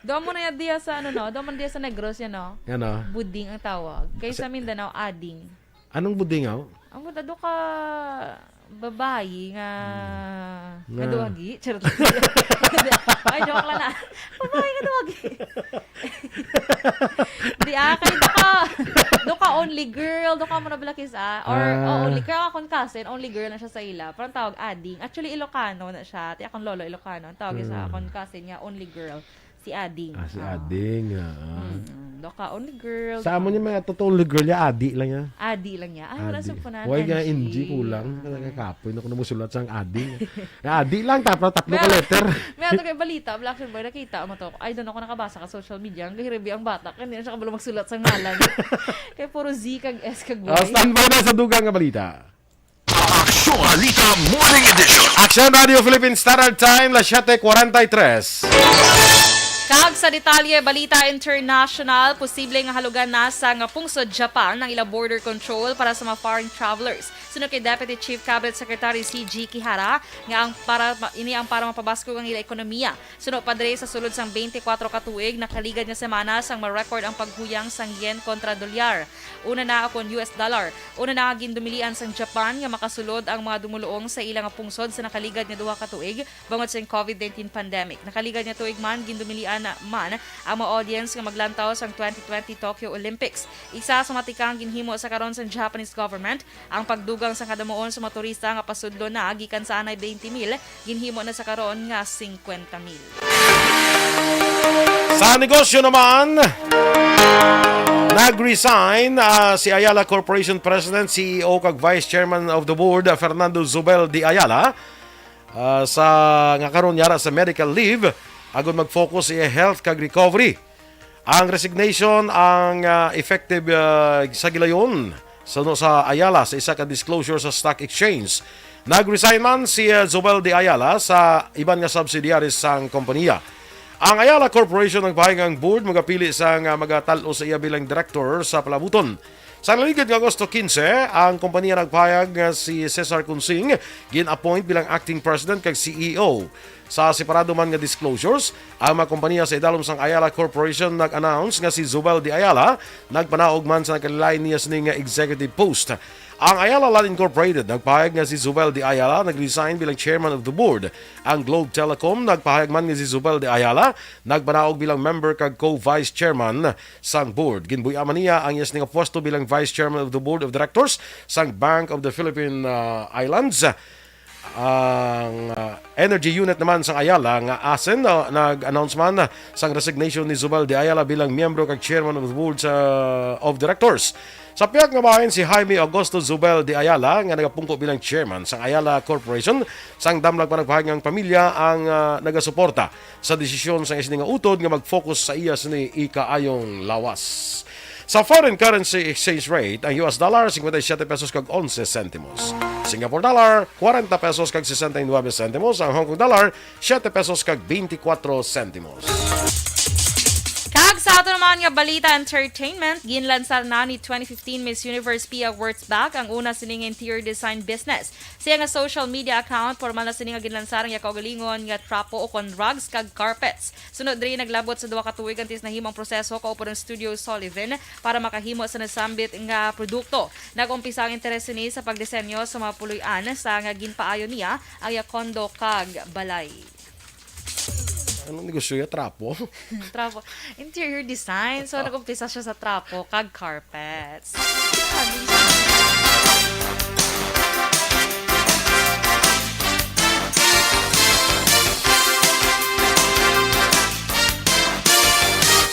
Doon mo na yan diya sa, ano, no? Doon mo na diya sa Negros yan, no? Ano? Buding ang tawag. Kay sa Mindanao, ading. Anong buding, aw? Amo ta, do ka babayi nga, Hmm. nga Nga. duwagi. Charot. Ay, joke lang na. Babayi nga duwagi. Di, ah, kay do ka, do ka only girl, do ka mo na balakis, ah. Or, Ah. oh, only, kaya akong cousin, only girl na siya sa ila. Parang tawag ading. Actually, Ilocano na siya. Ti akong lolo, Ilocano. Ang tawag sa Hmm. akong cousin nga only girl, si ading. Ah, si Ah. ading, ah, ah. Mm-mm. Do ka only girl. Sa amo niya, mga totoong girl niya, adi lang niya. Adi lang niya. Ay, wala Adi. sa punan, Why nga N G. N G kulang? Ah. Nagkakapoy na ko na musulat sang ading. Adi lang, tapos tatlo ka Meron, letter. meron kay balita, Black Shirt Boy, nakita mo to. Ay, doon ako nakabasa ka social media. Ang gahirbi ang bata, kaya hindi na siya kabalo magsulat sa ngalan. Kaya puro Z kag S kag Y. Ah, standby na sa dugang nga balita. Aksyon Balita Morning Edition. Aksyon Radio Philippine Standard Time, las siete cuarenta y tres. Kag sa detalye, balita international, posible nga halugan na sa nga pungsod Japan ang ila border control para sa mga foreign travelers. Suno kay Deputy Chief Cabinet Secretary C G Kihara nga ang para, ini ang para mapabaskog ang ila ekonomiya. Suno pa diri, sa sulod sang twenty-four ka tuig, nakaligad nga semana sang ma-record ang paghuyang sang yen kontra dolyar. Una na kon U S dollar. Una na nga gindumilian sang Japan nga makasulod ang mga dumuluong sa ila nga pungsod sa nakaligad nga duha ka tuig bangod sa COVID nineteen pandemic. Nakaligad nga tuig man, gindumilian na man ang mga audience nga maglantaw sang twenty twenty Tokyo Olympics. Isa sa matikang ginhimo sa karon sang Japanese government ang pagdugang sa kadamuon sa mga turista nga pasudlo na gikan sa anay twenty mil, ginhimo na sa karon nga fifty mil. Sa negosyo naman, nag-resign, ah, si Ayala Corporation President, C E O kag Vice Chairman of the Board, ah, Fernando Zubel de Ayala, ah, sa nga karon yara sa medical leave, agud mag-focus sa iya health kag recovery. Ang resignation ang, ah, effective, ah, sa gilayon sa, sa Ayala sa isa ka disclosure sa stock exchange. Nag-resign man si, ah, Zobel de Ayala sa iban nga subsidiaries sang kompanya. Ang Ayala Corporation nagpahayag nga ang board magapili sang, ah, magatal-o sa iya bilang direktor sa palabuton. Sa naligid nga Agosto quince, ang kompanya nagpahayag nga si Cesar Consing gin-appoint bilang acting president kag C E O. Sa separado man nga disclosures, ang mga kompanya sa idalom sang Ayala Corporation nag-announce nga si Zubel de Ayala nagpanaog man sa nagkalain niya sini nga executive post. Ang Ayala Land Incorporated nagpahayag nga si Zubel de Ayala nag-resign bilang chairman of the board. Ang Globe Telecom nagpahayag man nga si Zubel de Ayala nagpanaog bilang member kag co-vice chairman sang board. Ginbuy-an man niya ang iya sini nga pwesto bilang vice chairman of the board of directors sang Bank of the Philippine, uh, Islands. Ang, uh, energy unit naman sang Ayala nga ASEN, uh, nag-announce man sang resignation ni Zubel de Ayala bilang miyembro kag chairman of the board sa, of directors. Sa pihak nga bahin, si Jaime Augusto Zubel de Ayala nga nagapungko bilang chairman sang Ayala Corporation, sang damlag pa nagpahayag nga ang pamilya ang, uh, nagasuporta sa desisyon sang iya sini nga utod nga mag-focus sa iya sini ikaayong lawas. Sa foreign currency exchange rate, ang U S dollar, cincuenta y siete pesos kag onse sentimos. Singapore dollar, cuarenta pesos kag sesenta y nueve sentimos. Ang Hong Kong dollar, siete pesos kag veinticuatro sentimos. Kag sa ato naman nga balita entertainment, ginlansar na ni twenty fifteen Miss Universe Pia Wurtzbach ang una sini nga interior design business. Sa iya nga social media account, pormal na sini nga ginlansar ang iya kaugalingon nga trapo ukon rugs kag carpets. Sunod diri, naglabot sa duha ka tuig antes nahimo ang proseso kaupod ang Studio Sullivan para makahimo sa nasambit nga produkto. Nag-umpisa ang interes sini sa pagdisenyo sa mga puloy-an sa nga ginpaayo niya ang iya kondo kag balay. Anong negosyo ya? Trapo? Trapo. Interior design. So, nag-umpisa siya sa trapo kag carpets.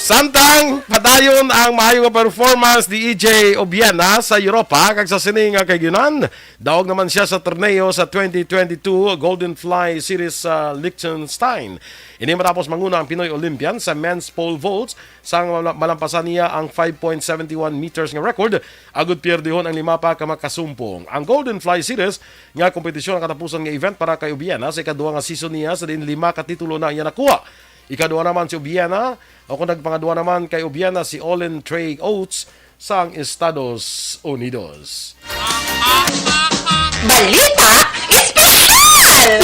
Samtang padayon ang maayo nga performance ni E J Obiena sa Europa kag sa sini nga kaayunan, daog naman sia sa torneo sa twenty twenty-two Golden Fly Series sa Liechtenstein. Ini matapos manguna ang Pinoy Olympian sa men's pole vault sang mala-, malampasan niya ang five point seven one meters nga record, agud pierdehon ang lima pa ka makasumpong. Ang Golden Fly Series nga kompetisyon ang katapusan nga event para kay Obiena sa ikaduha nga season niya, sa diin lima ka titulo na iya nakuha. Ikaduha naman si Obiena, o kung nagpangadua naman kay Obiena, si Olin Trey Oates sang Estados Unidos. Balita Espesyal!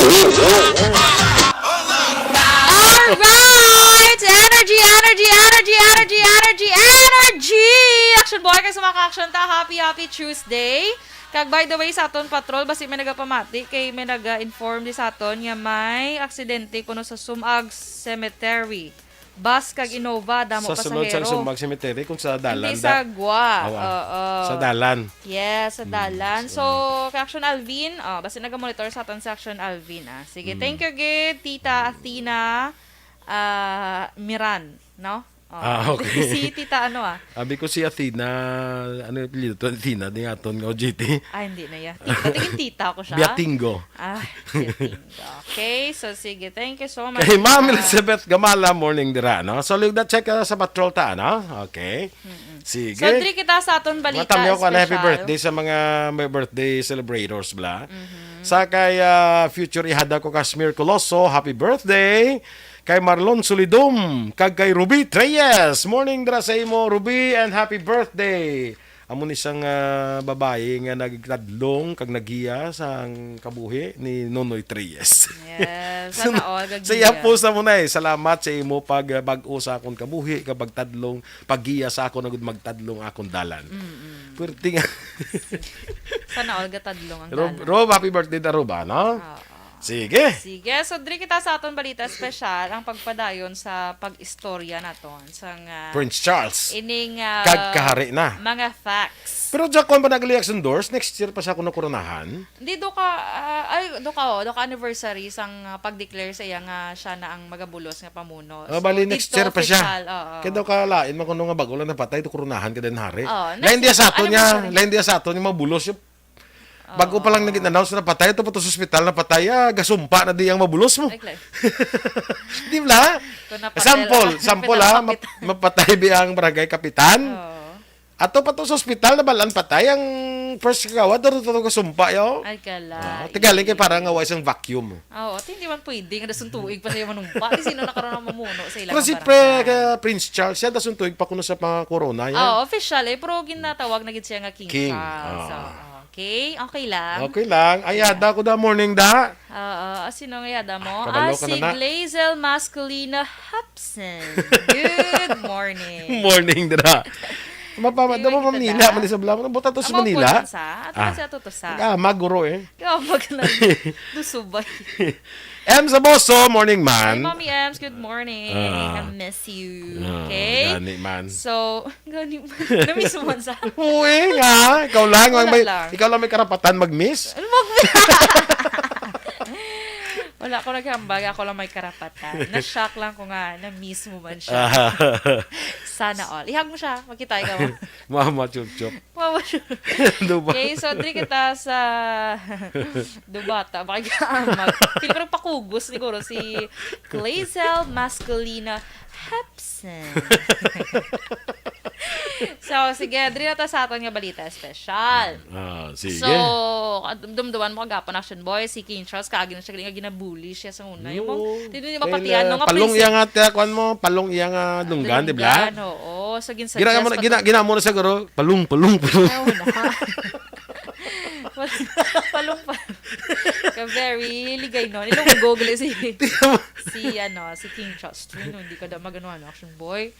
Alright! Energy, energy, energy, energy, energy, energy! Action Boy, kay sa mga ka-action ta, happy, happy Tuesday! Kag by the way, sa aton patrol, basi may nagapamati, kay may naga-inform di sa aton nga may aksidente kuno sa Sumag Cemetery. Bus kag Innova, damo Sa sunod sa pasahero. Sumag Cemetery, kung sa dalan Hindi da. sa Gua. Oo, ah. Oo. Sa dalan. Yes, sa Hmm, dalan. sa So, kay Action Alvin, oh, basi naga-monitor sa aton si Action Alvin, ah. Sige, Hmm. thank you, gid, Tita Athena, ah, Miran, no? Oh. Ah, okay. Si Tita ano, ah? Abi ko si Athena, ano yung apelyido to? Athena, di nga aton nga O G T. Ah, hindi na yan. Tita, tingin tita ko siya. Biatingo. Ah, Biatingo. Okay, so sige. Thank you so much, Kay Ma'am Tita. Elizabeth Gamala, morning dira, no? So, liog na check, ah, sa patrol ta, no? Okay. Mm-mm. Sige. So, diri kita sa aton balita Matamyaw ko na happy special. birthday sa mga may birthday celebrators, bla. Mhm. Sa kay, ah, future ihada ko, Casmir Coloso, happy birthday. Kay Marlon Solidum, kag kay Ruby Treyes. Morning dira sa imo, Ruby, and happy birthday. Amo ni sang, ah, babayi nga nagtadlong kag nagiya sang kabuhi ni Nonoy Treyes. Yes, So, sana all sa iya gagiya. post na mo na eh. Salamat sa imo pag, ah, bag-o sa akon kabuhi, kag pagtadlong, paggiya sa akon agud magtadlong akon dalan. Mm-mm. Pwerte nga. Sana all gatadlong ang Rob, dalan. Rob, happy birthday na, Rob, ah, no? Oo. Sige. Sige. So, diri kita sa aton balita espesyal, ang pagpadayon sa pag-istorya naton sang, ah, Prince Charles. ining, ah, Kag kahari na. mga facts. Pero Jack, kung ba nag-election doors, next year pa siya kung nakoronahan? Hindi, do ka, ah, ay, do ka, oh, do ka anniversary sang, ah, pag-declare sa iya nga siya na ang magabulos nga pamuno. Ah, So, bali, next dito year pa siya. official, oo. Kaya daw ka lain, man kuno nga bago lang napatay, do koronahan ka din, hari. Oo, Lain next diya sa aton niya, anniversary. lain diya sa aton yung mabulos yung Bago pa lang Oo. naging announce na patay, ito pa to sa ospital na patay, ah, gasumpa na di ang mabulos mo. Ay, klaro. Di ba? Kung napatay Sample, lang, sample, ah, map-, pinapakita. mapatay bi ang barangay kapitan. Oo. Ato pa to sa ospital na balaan patay ang first kagawad, pero to gasumpa, yo. Ay, kala. Ah, tigaling kay parang nga wa isang vacuum. Oo, at hindi man pwede nga dason tuig pa siya manumpa. Di sino na karon ang mamuno sa ilang Pero si barangay? Pre-, uh, Prince Charles, siya dason tuig pa kuno sa mga corona, yan. Oo, official eh. Pero ginatawag na gid siya nga King King, Charles. oo. Oo, okay. Okay lang. Okay lang. Ay, Yeah. yada ko da morning da. Oo, ah, sino nga yada mo? Ah, kabalo ka si na na. Glazel Masculina Hapson. Good morning. Morning, dira. Mapa-, Sige, damo kita Manila, da. man sa Bulacan. Buta to sa Amo po Manila. dun sa, ato Ah. na siya tutusa. Ah, maguro eh. Kaya wag lang. Dusubay. M Saboso, morning, Hi, man. Mommy Ems. Good morning. Ah. I miss you. Ah, Okay? gani man. So, gani man. Namiss mo man sa Uy, nga. Ikaw lang, Wala may, lang. ikaw lang may karapatan mag-miss. Ano mag- Wala ko naghambag. Ako lang may karapatan. Na-shock lang ko nga. Na-miss mo man siya. Ah. Sana all. Ihag mo siya. Makita ikaw. Mama, chup, chup. Wow. Diba? Okay, so diri kita sa Dubata. Baka mag-, feel ko nagpakugos siguro si Glazel Masculina Hepson. So, sige, diri na ta sa aton nga balita espesyal. Ah, sige. So, dumduman mo kagapon, Action Boy, si King Charles, kaagi na siya, nga ginabully siya sa una. Yung mga, Oo. Dili niya Kaya mapatian, no, nga palong prinsip- iya nga, tiya, kuwan mo, palong iya nga dunggan, di ba? Dunggan, oo. So, ginsuggest Gina mo na, pa gina, to. Gina mo na siguro, palong, palong, palong. Ay, wala. Palong, palong. Ka very ligay, no? Nilunggo gali si, Tiyan mo. si, ano, si King Charles. Yun, no, hindi ka daw magano, ano, Action Boy.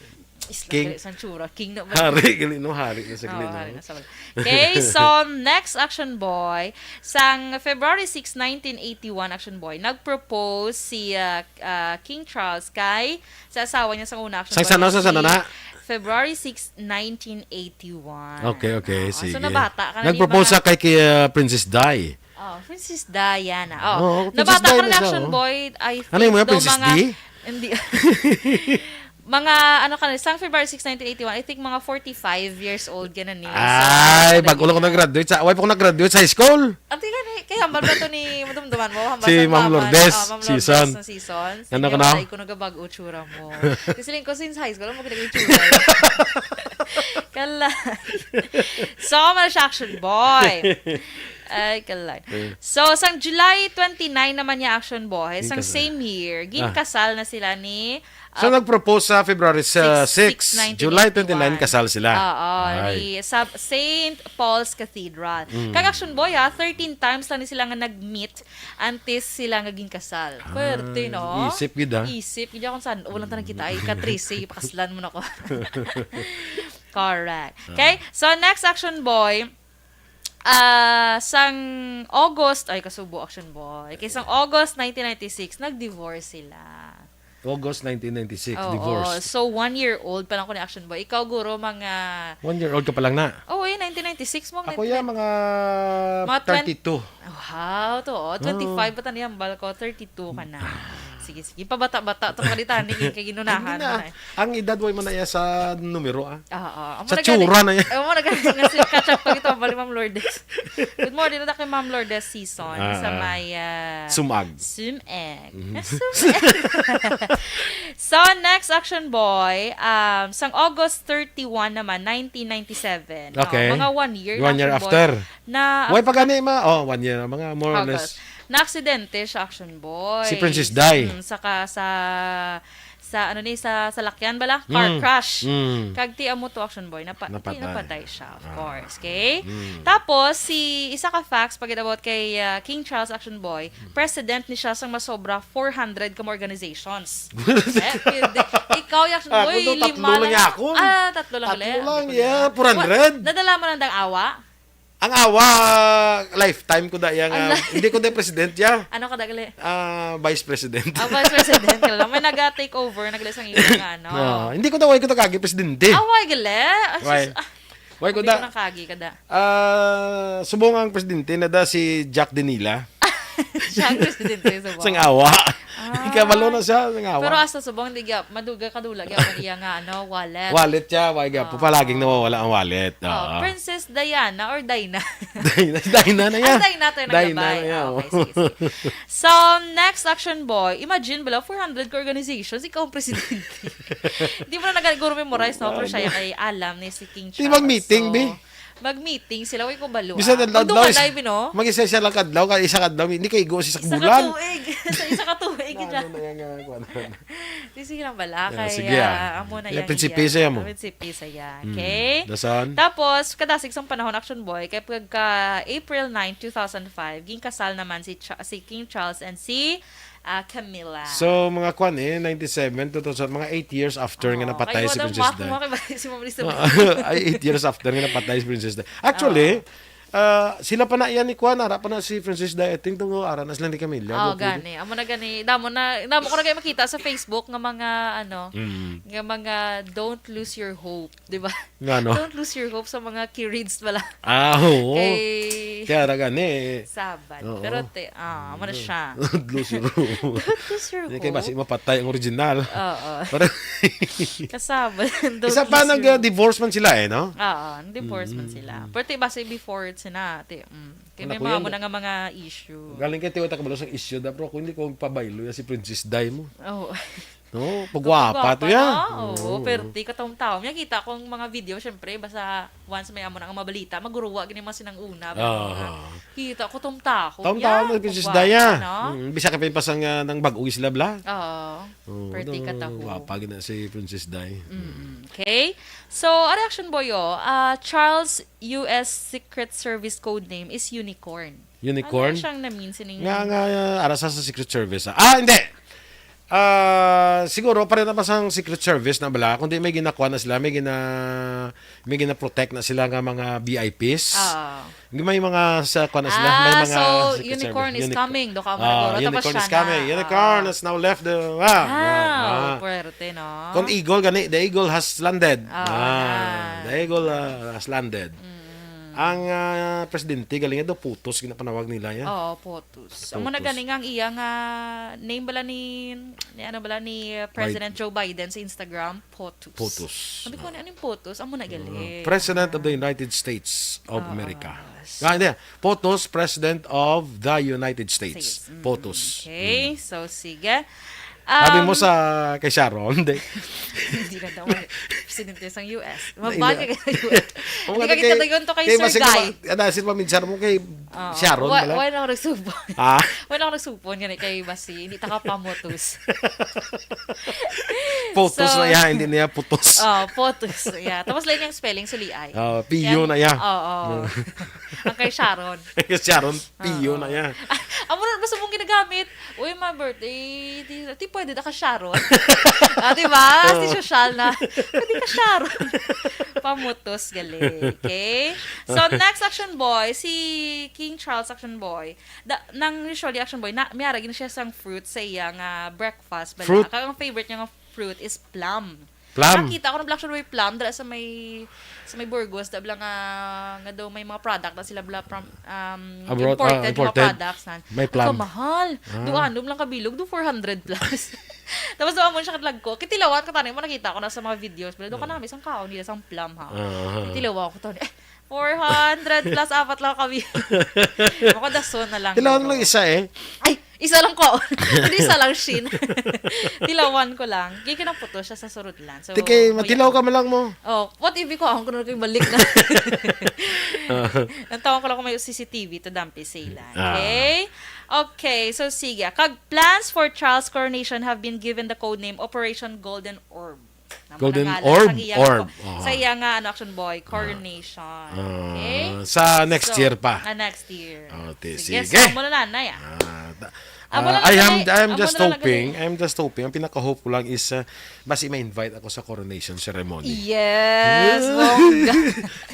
Isla King. Gali sa tsura. King na ba? Hari, gali, no? Hari na sa gali, Oo, no? hari na sa gali. Okay, so, next, Action Boy. Sang February six, nineteen eighty-one, Action Boy, nag-propose si, ah, ah, King Charles kay sa asawa niya sa una, Action Sa Boy, sana, na sa sana si na? February six, nineteen eighty-one. Okay, okay, Oo, sige. So, nabata ka na ni Nag-propose mga sa kay, kay, ah, Princess Di. Oh, Princess Diana. Oh, Oo, Princess Nabata ka Diana na, siya, Action oh. Boy, I Ano yung think mga daw Princess mga, Di? hindi. Mga, ano ka na, sang February six, nineteen eighty-one, I think mga forty-five years old ka na ni. Ay, So, bago lang ko nag-graduate sa, wala pa ko nag-graduate sa high school. Ang tingnan eh, kay hambal ba to ni, madumduman mo? Hambal Si sa Ma'am mama, Lourdes oh, Ma'am Lourdes Season. na Season. Ano Sige, ka na? Wala ko nagabag-o tsura mo. Kasi lang ko since high school, ang maganda yung tsura. Kala. So, mali siya, Action Boy. Ay, kala. Eh. So, sang July twenty-nine naman niya, Action Boy. Sang Ginkasal. same year, Ah. ginkasal na sila ni So, ah, nag-propose sa February sa six, six, six, July twenty-nine, nineteen eighty-one. kasal sila. Oo, Ay. ni sa Saint Paul's Cathedral. Mm. Kag Action Boy, ha, thirteen times lang ni sila nga nag-meet antes sila nga ginkasal. Ah, Pwerte, no? isip gid, ha? Isip gid ako saan. Walang tanang kita. Ay, ka-trece, pakaslan mo na ko. Correct. Ah. Okay? So, next, Action Boy, Ah, sang August, ay, kasubo, Action Boy. Kay sang August nineteen ninety-six, nag-divorce sila. August nineteen ninety-six, Oo, divorce. So, one year old pa lang ko ni Action Boy. Ikaw, guro, mga One year old ka pa lang na. Oo, eh, nineteen ninety-six mo, Ako, nineteen ya, mga Mga twen- thirty-two. Wow, to, oh. Ah. Twenty-five pa tani hambal ko, thirty-two ka na. Sige, sige. Pabata-bata to, pagkalitani, kay ginunahan Hindi na. na, eh. Ang edad, way man na iya sa numero, ah. Oo, amo Sa na gani. tsura na iya. Amo na gani nga si catch up ko ito, bali, Ma'am Lourdes. Good morning, na kay Ma'am Lourdes Season Ah, sa ah. may, ah, Sumag. Sumag. Mhm. Sumag. So, next, Action Boy, um, sang August thirty-one naman, nineteen ninety-seven. Oh, Okay. mga one year na, One year Action Boy. after. Na Way pa gani, ma-, oh, one year, mga more or August. less. Na-aksidente siya, Action Boy. Si Princess Di. Mm, saka sa, sa, ano ni, sa salakyan bala? Car Mm. crash. Mm. Kag ti amo to, Action Boy, napa-, ti Napatay. napatay siya, of Ah. course, okay? Mm. Tapos, si, isa ka facts, pag about kay, ah, King Charles, Action Boy, president ni siya sang masobra four hundred ka mga organizations. Eh, pwede. Ikaw, Action Ah, Boy, kuno tatlo lima lang lang. ya ako. Ah, tatlo lang Tatlo gali. lang, Hindi ko yeah, na. four hundred. Wa-, nadala mo lang dang awa? Ang awa, lifetime ko da iya nga, Ang li- hindi ko da president ya. Ano ka da gali? Ah, vice president. Ah, vice president ka lang. May naga-take over, nagli sang imo nga, ano. Ah, hindi ko da, way ko da kagi presidente. Ah, way gali? Ah, Way. sus, ah, Way ko hindi da. ko nakagi ka da. Ah, subong ang presidente na da si Jack Dinila. Siya ang presidente sa Sang awa. Ah. Kabalo na siya, sang awa. Pero hasta subong, di gyap-, maduga kadula gyapon iya nga, ano, wallet. Wallet siya, why gyapon? Ah. Palaging nawawala ang wallet. Oh, Oo. Princess Diana or Dina? Dina, Dina na Ay, yan. Dina to yung Dina naglabay. na yan. Ah, okay, sige, sige. So, next, Action Boy, imagine, bala, four hundred ka organizations, ikaw ang presidente. Di mo na nagaguro memorize, no? Pero siya Ano? yung kay alam ni si King Di Charles. mag-meeting, So, bi? Mag-meeting sila, way ko balo, Bisan ah. adlaw-adlaw, Magduha isa, live, no? mag-isa-isa lang kadlaw, ka-, isa kadlaw, hindi kay igo sa Isa ka bulan. tuig. Sa isa ka tuig, Ano dyan. na yan nga, kuwan? Di, sige lang bala, Ah, kay, sige, ah, ah. amo na Kaya yan, prinsipisa yan. yan mo. Prinsipisa yan, Mm. okay? Dasan? Tapos, kadasig sang panahon, Action Boy, kay pagka April nine, two thousand five, ginkasal naman si Cha-, si King Charles and si ah, Camila. So, mga kwan eh, ninety-seven, two thousand, mga eight years after nga Oo, napatay kay si Madam Princess Mac, Di. mga kay si Ma'am Lisa Ah, Mac. ay, eight years after nga napatay si Princess Di. Actually, Oo. ah, sila pa na yan ni kwan, ara pa na si Princess Di, I think, tungo, ara na sila ni Camila, Oo, go, pwede. gani. Amo na gani. Damo na, damo ko na kayo makita sa Facebook nga mga, ano, Mm. nga mga don't lose your hope. Di ba? Nga, no? Don't lose your hope sa mga kids pala. Ah, oo. Kay Kaya ra gani, eh. Sabad. Oo. Pero te-, ah, amo na siya. Don't lose your hope. Don't lose your Hindi kay hope. basi mapatay ang original. Oo. Pero Kasabad. Don't Isa pa lose nag, your uh, divorce man sila eh, no? Oo, divorce man Mm, sila. mm. Pero te, basi before sila, te, mm. Kay Anak may ko mga yan. mo na nga mga issue. Galing kay Tiwa Takabalo sa issue, da, pero kung hindi ko magpabaylo, yan si Princess Di mo. Oo. No? Pagwapa to Pagwapa yan. na, oo, Oo. perte, katamtaw. Nga kita kong mga video, syempre, basta once may amo na nga mabalita, maguruwa gini mga sinang una, ba, Aha. mga kita ko tumtaho. Taon-taon Yan, na Princess pagwapa, Di, ah. no? Mm, bisa ka pa yung pasang, ah, ng bag-o sila, bla? Oo. Oo, Perte no, kataho. Wapa gina si Princess Di. Mm, okay. So, a reaction boy, oh, ah, Charles U S Secret Service code name is Unicorn. Unicorn? Ano siyang namin sining Nga, nga, ara sa, sa Secret Service, ah. Ah, hindi! Ah, siguro, pare naman sang Secret Service na bala, kundi may ginakuha na sila, may gina-, may gina-protect na sila nga mga V I Ps. Oo. May mga sa, kuha na sila, may Ah, mga so, Secret Unicorn Service. is Unic-, coming, do ka mo ah, naguro. Unicorn Tapos is siya coming. na, Unicorn oo. has now left the, ah, Wow, ah, ah. puwerte, no? Kung eagle, gani, the eagle has landed. Oo, Ah, na. the eagle, ah, has landed. Mm. Ang, ah, presidente, galing daw, putos, ginapanawag nila yan. Oo, putos. Amo na Putos. gani nga ang iya nga name bala ni, ni ano bala ni, uh, President Biden. Joe Biden sa Instagram, putos. Putos. Sabi ko, ano, ano yung putos? Amo na gali. Uh, President of the United States of Oo. America. Ah, hindi. Putos, President of the United States. States. Mm, Putos. okay. Mm. So, sige. Sabi mo Um, sa kay Sharon, hindi. Hindi na daw, eh. Presidente sa U S. Hindi Mabag na. ka sa U S. Oo, Hindi ka kasi kita kay, dayon to kay kay Sir Masig Guy. Ma-, ano, si Ma'am Sharon mo kay Oo. Sharon Wa-, pala? Wala ako nagsubon. Ah? Wala ako nagsubon, gani kay Basi. Hindi taka pamutos. Putos So, na yan, hindi niya putos. Oh, putos. Yeah. Tapos lang yung spelling, suliay. Oh, P U Yan. na yan. Oo. Mm. Ang kay Sharon. Kay Sharon, P U Oo. na yan. Amo na, basta mong ginagamit. Uy, my birthday, di, di pwede na ka Sharon. Ah, di ba? Oo. Si sosyal na. Pwede ka Sharon. Pamutos gali. Okay? So, next, Action Boy, si King Charles, Action Boy. Da, nang usually, Action Boy, na, may ara gid siya sang fruit sa iya nga breakfast bala. Fruit? Kag ang favorite niya nga fruit is plum. Plum? Nakita ko na bala, Action Boy, plum dala sa may, sa may Burgos, da bala nga, nga daw may mga product na sila bala from, um, Abroad, ah, imported, mga imported. Products na. May plum. Ang kamahal. Ah. Do ano lang kabilog, do four hundred plus. Tapos doon mo siya kadlagko. Kitilawan ko, tani mo, nakita ko na sa mga videos. Bala, doon ka namin, sang kaon nila, sang plum, ha? Ah. Kitilawan ko, tani, eh, four hundred plus, apat lang kami. Makadason na lang. Tilawan yun, lang isa, eh. Ay, isa lang ko. Hindi, isa lang shin. Tilawan ko lang. Kaya kinaputo siya sa surutlan. So, Ti kay, matilaw ka man lang mo. Oh, what if ko, ako na kayo balik na. Ang tawag ko lang kung may C C T V to dampi sila. Ah. Okay? Okay, so sige. Kag plans for Charles' coronation have been given the code name Operation Golden Orb. Namo Golden na nga lang Orb, sa iya nga orb. Ko-, Aha. Sa iya nga, ano, Action Boy, coronation. Ah, Okay? sa next So, year pa. Ah, next year. Oh, ti-, Sige, sige. So, amo na lang, Nay, ah. Ah, ta-, Amo na ah, lang, I am, Nay. I am Amo just na lang, hoping, Nay. I am just hoping, ang pinaka-hope ko lang is, ah, basi ma-invite ako sa coronation ceremony. Yes, Yeah. bongga.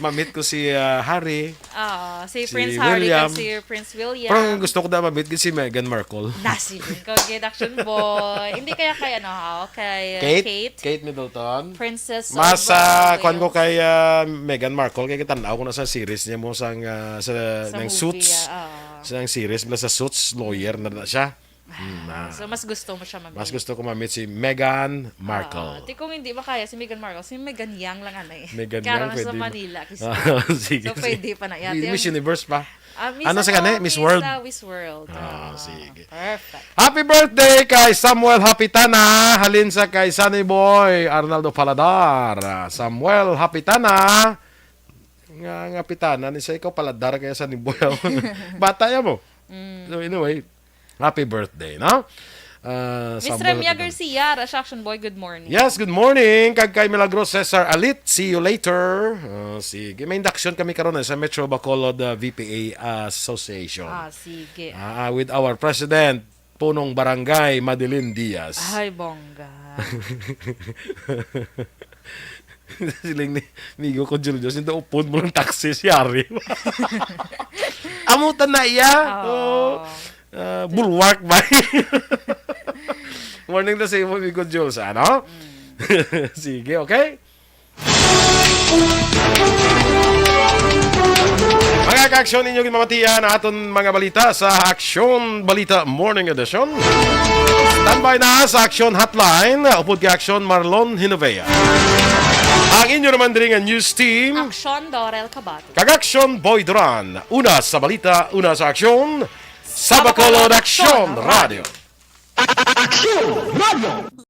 Ma-meet ko si, ah, Harry. Oo, si Si Prince Harry William. Kag si Prince William. Pero ang gusto ko na ma-meet gid si Meghan Markle. Nasi din ko, gid, Action Boy. Hindi kaya kay, ano, ha, kay, uh, Kate? Kate? Kate Middleton? Princess Mas, of, uh, ah, kuwan ko Wales. Kay, ah, Meghan Markle, kay kitan-aw ko na sa series niya mo sang, ah, sa, Sa ng movie, Suits. Ah, oo. Sa ng series, bala sa Suits, lawyer na na siya. Ah, Hmm, ah. So, mas gusto mo siya ma-meet? Mas gusto ko ma-meet si Meghan Markle. Ah, ti kung hindi makaya si Meghan Markle, si Meghan Yang lang, anay. Meghan Kaya Yang, lang sa pwede. Manila, kis-, Ah, sige, so, sige. Pwede pa na. Yati Miss ang Universe pa. Ah, Miss Ano sa ano? Kane? Miss Miss, World? Ah, Miss World. Ah, Ah, sige. Perfect. Happy birthday kay Samuel Hapitana, halin sa kay Sunny Boy Arnaldo Paladar. Ah, Samuel Hapitana, nga, nga Pitana, ni sa ikaw Paladar kaya Sunny Boy. Bata ya mo. Mm. So, anyway, happy birthday, no? Ah, Miss Samuel Remia Hapitana. Garcia, Rush Action Boy, good morning. Yes, good morning. Kag kay Milagros Cesar Alit, see you later. Ah, sige, may induction kami karon, eh, sa Metro Bacolod, ah, V P A Association. Ah, sige. Ah, ah, with our president, Punong Barangay Madeline Diaz. Ay, bongga. Siling ni migo ko, Julius, "Hindi, upod mo ng taxi si Ari." Amutan na iya. Oo. Oh. Ah, bulwark ba? Morning na sa imo, migo Jules, ano? Mm. Sige, okay? Mga ka-aksyon, inyo ginmamatian ang aton mga balita sa Aksyon Balita Morning Edition. Standby na sa Aksyon Hotline, upod kay Aksyon Marlon Hinovea. Ang inyo naman diri nga news team, Aksyon Dorel Cabato. Kag Aksyon Boy Duran. Una sa balita, una sa aksyon, sa Bacolod Aksyon Radio. Aksyon Radio.